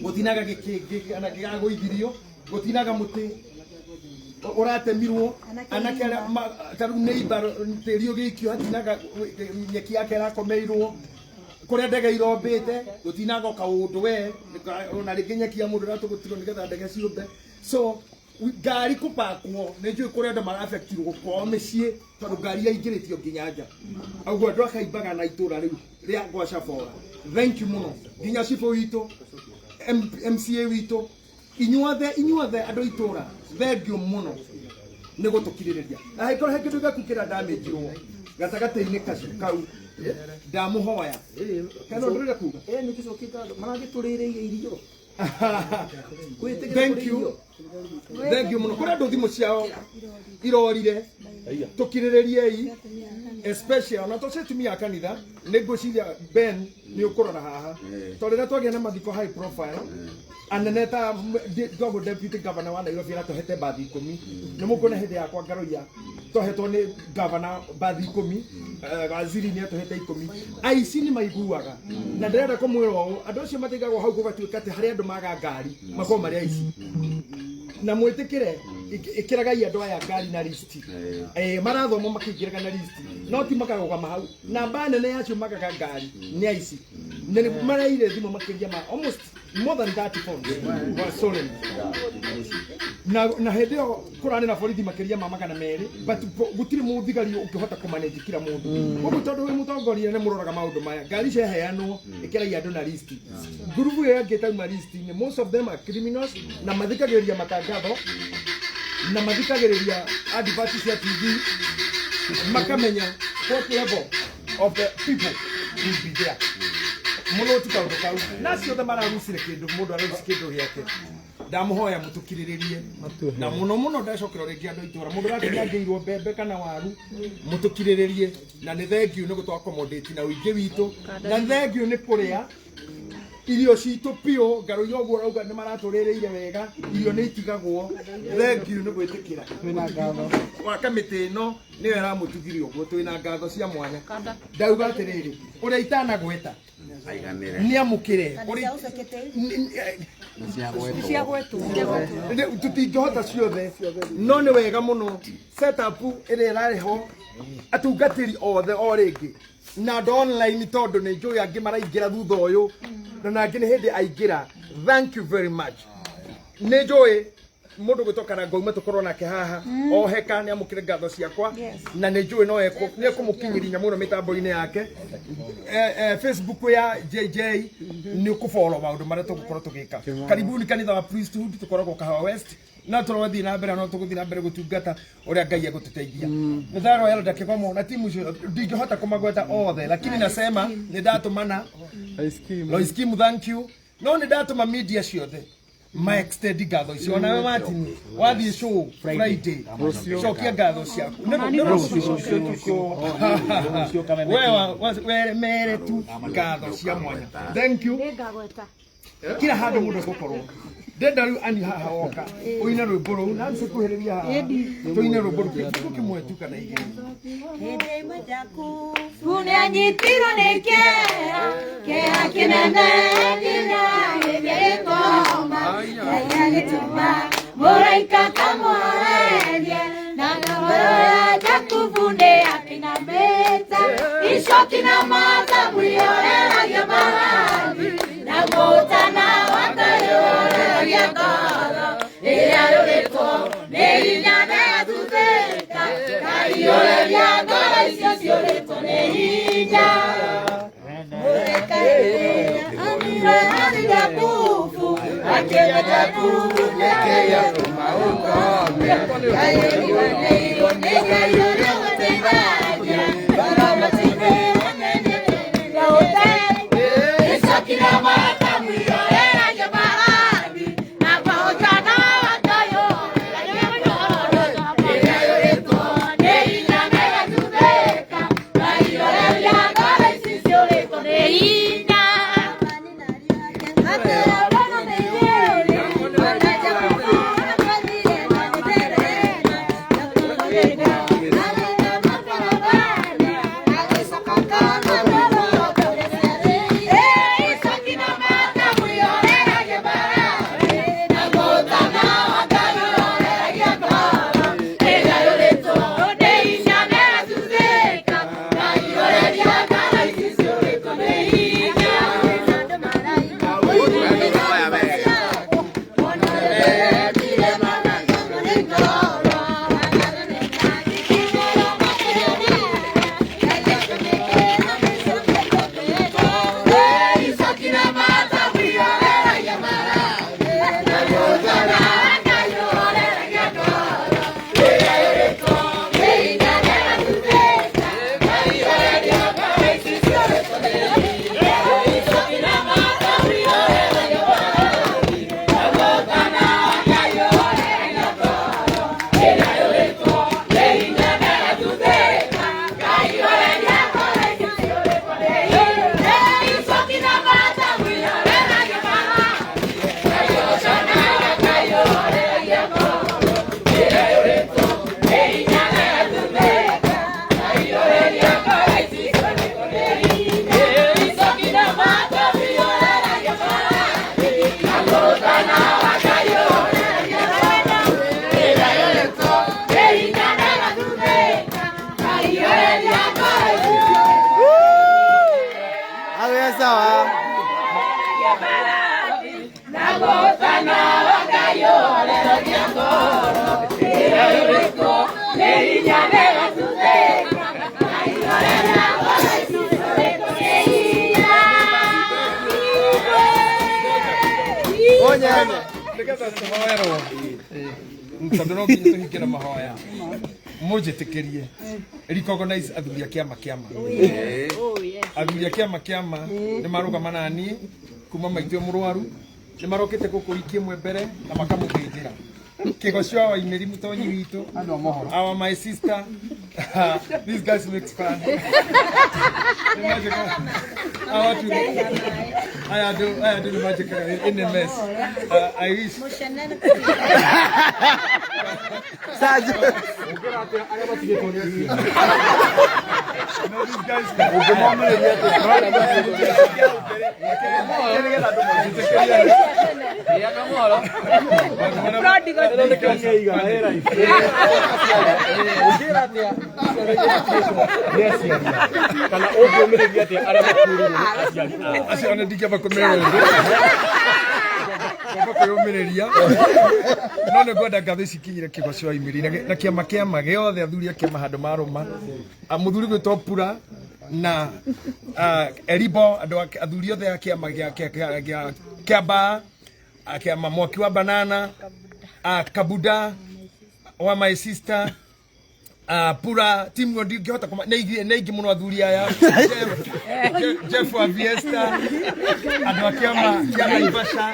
gũtinaga gĩkĩngĩ kana gĩgagũithirio, gũtinaga mũtĩ ũratemirwo, anake arĩa ta rĩu neighbor tĩri ũgĩikio hatinaga nyeki yake ĩrakomeirwo, kũrĩa ndege irombĩte gũtinaga kaũndũ we ona rĩngĩ nyeki ya mũndũ ĩratũgũtirwo nĩgetha ndege ciũmbe. So ngari kũpakwo nĩ njũĩ kũrĩa andũ maraafektirwo kwao mĩciĩ tondũ ngari yaingĩrĩtio nginya nja. Ũguo andũ akaimbaga na itũra rĩu rĩa Gwacabora, thank you mũno, nginya cibũ witũ, MCA witũ, inyuothe inyuothe andũ a itũra, thank you mũno nĩ gũtũkirĩrĩria. Na hangĩkorwo he kĩndũ gĩaku kĩra-damage-irwo gatagatĩ-inĩ kacio kau, ndamũhoya kana ũndũ ũrenda kuga. Nä gä cokia ngatho maragä irio. Thank you, thank you mũno. Kũrĩ andũ thimũ ciao irorire, tũkirĩrĩriei, especially ona tũcio atumia a kanitha. Nĩ ngwĩciria Ben nĩ ũkũrora haha tondũ rĩrĩa twagĩa na mathiko high profile anene ta twagwo deputy governor wa Nairobi aratũhete mbathi 10. Nĩ mũkuona hĩndĩ yakwa ngaroia twahetwo nĩ governor mbathi 10, waziri nĩ atũhete 10. Aici nĩ maiguaga na ndĩrenda kũmwĩra ũũ, andũ acio matigagwo hau gũgatuĩka atĩ harĩ andũ maga ngari makorwo marĩ aici. Na mwĩtĩkĩre ĩkĩragai andũ aya ngari na listi, marathoma makĩingĩraga na listi, no ti makarũgama hau. Namba nene yacio magaga ngari nĩ aici na nĩ maraire thimũ makĩria ma almost more than 30 phones were stolen. Na hĩndĩ ĩyo kũrarĩ na borithi makĩria ma 200, but gũtirĩ mũthigari ũngĩhota kũmanage kila mũndũ. Koguo tondũ wĩ mũtongoria nĩ mũroraga maũndũ maya, ngari ciaheanwo ĩkĩrai andũ na listi. Ngurubu ĩyo ĩngĩ ĩtauma listi-inĩ, most of them are criminals na mathikagĩrĩria matangatho na mathikagĩrĩria advert cia TV, makamenya what level of the people will be there. Mũno ti kaũndũ kau na ciothe mararucire kĩndũ, mũndũ araruci kĩndũ gĩake. Ndamũhoya mũtũkirĩrĩrie na mũno mũno ndacokera rĩngĩ andũ a itũra, mũndũ ũratinyangĩirwo mbembe kana waru, mũtũkirĩrĩrie. Na nĩ thank you nĩ gũtũ accommodate na ũingĩ witũ, na nĩ thank you nĩ kũrĩa irio citũ piũ ngarũiya ũguo ũrauga nĩ maratũrĩrĩire wega, irio nĩ itigagwo. Thank you nĩ gwĩtĩkĩra wa kamĩtĩ ĩno nĩyo ĩramũtugire ũguo, twĩna ngatho cia mwanya. Ndauga atĩrĩrĩ, ũrĩa itanagweta nĩ amũkĩre. Tũtingĩhota ciothe no nĩ wega mũno setup ĩrĩa ĩrarĩ ho, atungatĩri othe o rĩngĩ na andũ online tondũ nĩ njũĩ angĩ maraingĩra thutha ũyũ na nangĩ nĩ hĩndĩ aingĩra. Thank you very much. Nĩ njũĩ mũndũ gwĩtwo Karango tũkorwo nake haha oheka nĩ amũkĩre ngatho ciakwa na nĩ njũĩ no nĩ ekũmũkinyĩria nyamũ ĩno mĩtambo-inĩ yake. Facebook ya JJ nĩ ũkũfollow maũndũ marĩa tũgũkorwo tũgĩka. Karibuni kanitha wa Priesthood, tũkoragwo Kahawa West na tũrathiĩ na mbere, no tũgũthiĩ na mbere gũtungata ũrĩa Ngai egũtũteithia. Nĩ ndarwo Elda Kĩgomo na timu icio ndingĩhota kũmagweta othe, lakini nasema nĩ ndatũmana Loiskimu, thank you. No nĩ ndatũma media ciothe ma extend ngatho icio. Onawe Martin wathiĩ show Friday, cokia ngatho ciaku. Nĩ rũciũ we mere tu ngatho cia mwanya. Thank you. Kila handũ mũndũ egũkorwo ndenda rĩu ani haha woka ũine rwĩmbo rũu na nĩcikuhĩrĩria haha tũine rwĩmbo rũu kĩndũ kĩmwe tu kana igĩrĩ. Hĩndĩ ĩmwe Jakubu nĩanyitirwo nĩ kĩeha, kĩeha kĩnene nginya gĩgĩkoma. Ngai agĩtũma Mũraika kamũhorerie na ngoro ya Jakubu nĩ akĩinamĩte icoki na matamu ihoreragia marangi na mũtana wa Ngai ũhoreragia ngoro ĩrĩa yũrĩtwo nĩ hinya na ĩgathuthĩka Ngai ngoro icio ciũrĩtwo nĩ hinya Nigetha tũhoerwo tondũ no nginya tũhinge na mahoya mũnjĩtĩkĩrie recognize athuri a kĩama kĩama athuri a kĩama kĩama nĩ marũgama na niĩ kuma maitũ e mũrwaru nĩ marokĩte gũkũ wiki ĩmwe mbere na makamũthĩnjĩra Kĩgoco wa Waimĩri mũtonyi witũ our my sister these guys makes fun aya andũ nĩ manjĩkaga in a mess. I wish No, these guys Kana ũngĩũmĩrĩria atĩa arĩa makuĩrĩirwo nĩ aciari ao? Acio ona ndingĩamba kũmera ũndũ ngwamba kwĩyũmĩrĩria no nĩ ngwenda ngatho ici ikinyire Kĩgoco wa Imĩri na kĩama kĩama gĩothe athuri a kĩama handũ marũma mũthuri gwĩtwo Pura na Eribo andũ athuri othe a kĩama gĩa Kĩambaa kĩama Mwaki wa Banana Kabuda wa my sister Pura timu ndingĩhota kũma nĩ aingĩ mũno athuri aya Jeff wa Fiesta andũ a kĩama kĩa Naivasha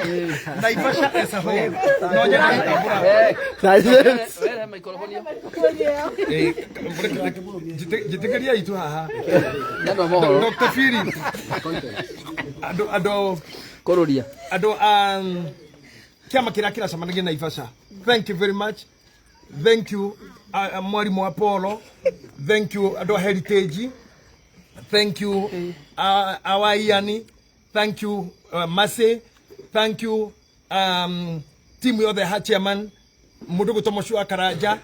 Naivasha as a whole no nyende gũtambũra njĩtĩkĩriai tu haha Dr. Philip andũ andũ kũrũria andũ kĩama kĩrĩa kĩracemanagia Naivasha thank you very much. Thank you Mwalimu Apollo, thank you andũ a Heritage, thank you our Iani, thank you Mase, thank you timu yothe ha chairman Mundu gwitwo Mucu wa Karanja,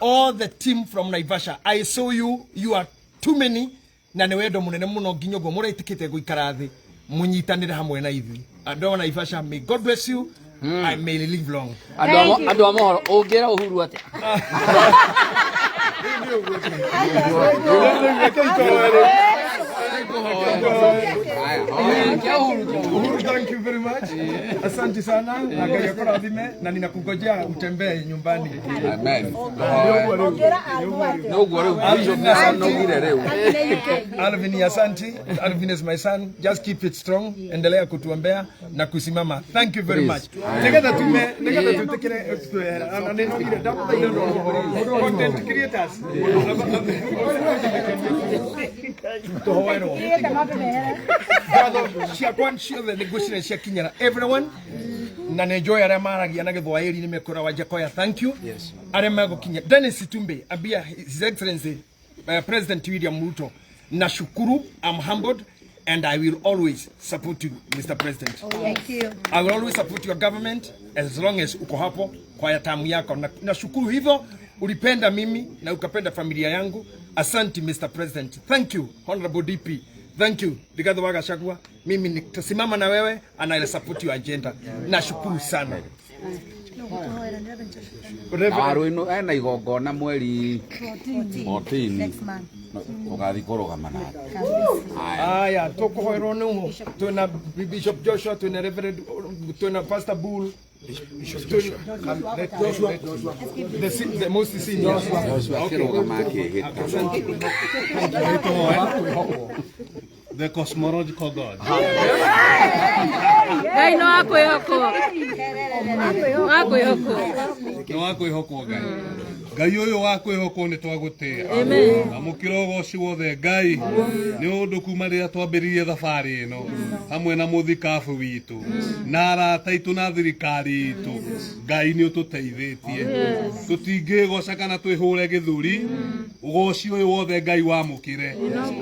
all the team from Naivasha, I saw you, you are too many, na nĩ wendo mũnene mũno nginya ũguo mũretĩkĩte gũikara thĩ mũnyitanĩre hamwe na ithuĩ. Andũ a Naivasha, may God bless you. I may live long. Andå a mohoro å ngä ra Uhuru atä? Uhuru, thank you very much. Asante sana na Ngai akurathime na ninakungojea utembee nyumbani. Amen. Noguo rĩu Bishop nĩacanogire rĩu. Alvin, asante. Alvin is my son. Just keep it strong. Endelea kutuombea na kusimama. Thank you very much. Nigetha tume, nigetha tutikire na nĩnogire ndamũthaitha no content creators. Tũhoerwo. Ngatho ciakwa ciothe nĩ ngwĩciria ciakinyĩra everyone na nĩ njũĩ arĩa maragia na gĩthwaĩri nĩ mekũra Wajakoya, thank you. Arĩa megũkinya Dennis Itumbi, ambia His Excellency President William Ruto, nashukuru, I'm humbled and I will always support you, Mr. President. Thank you. I will always support your government as long as uko hapo kwa ya tamu yako. Na nashukuru hivyo ulipenda mimi na ukapenda familia yangu. Asante Mr. President. Thank you Honorable DP. Thank you Rigathi wa Gachagua. Mimi nitasimama na wewe and I will support your agenda. Nashukuru sana. Na Waruinu ena igongona mweri 14 ugathi kũrũgama nake. Aya, tukuhoerwo nĩ twina Bishop Joshua, twina Reverend, twina Pastor Bull, Joshua, the most senior. Joshua akĩrũgama akĩĩhĩta. The cosmological God. Ngai no akwĩhokwo. Akwĩhokwo. Nĩ wa kwĩhokwo Ngai. Ngai ũyũ wa kwĩhokwo nĩ twagũtĩa. Amen. Amũkĩra ũgoci wothe Ngai nĩ ũndũ kuma rĩrĩa twambĩrĩirie thabarĩ ĩno hamwe na mũthikabu witũ na arata aitũ na thirikari itũ, Ngai nĩ ũtũteithĩtie. Tũtingĩgoca kana twĩhũre gĩthũri, ũgoci ũyũ wothe Ngai wamũkĩre.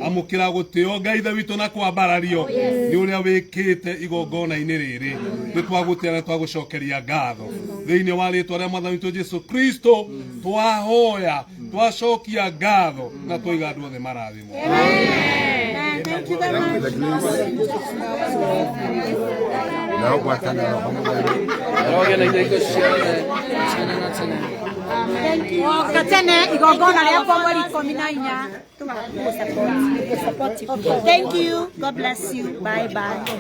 Amũkĩra gũtĩo Ngai ithe witũ na kwambarario nĩ ũrĩa wĩkĩte igongona-inĩ rĩrĩ. Nĩ twagũtĩa na twagũcokeria ngatho thĩinĩ wa rĩtwa rĩa Mwathani witũ Jesu Kristo. Twahoya, twacokia ngatho na twaiga andũ othe marathimwo. Thank you very much. Na ngwatana roho mũtheru. Roge na indo ciothe tene na tene. Woka tene igongona rĩakwa mweri 14. Thank you. God bless you. Bye bye.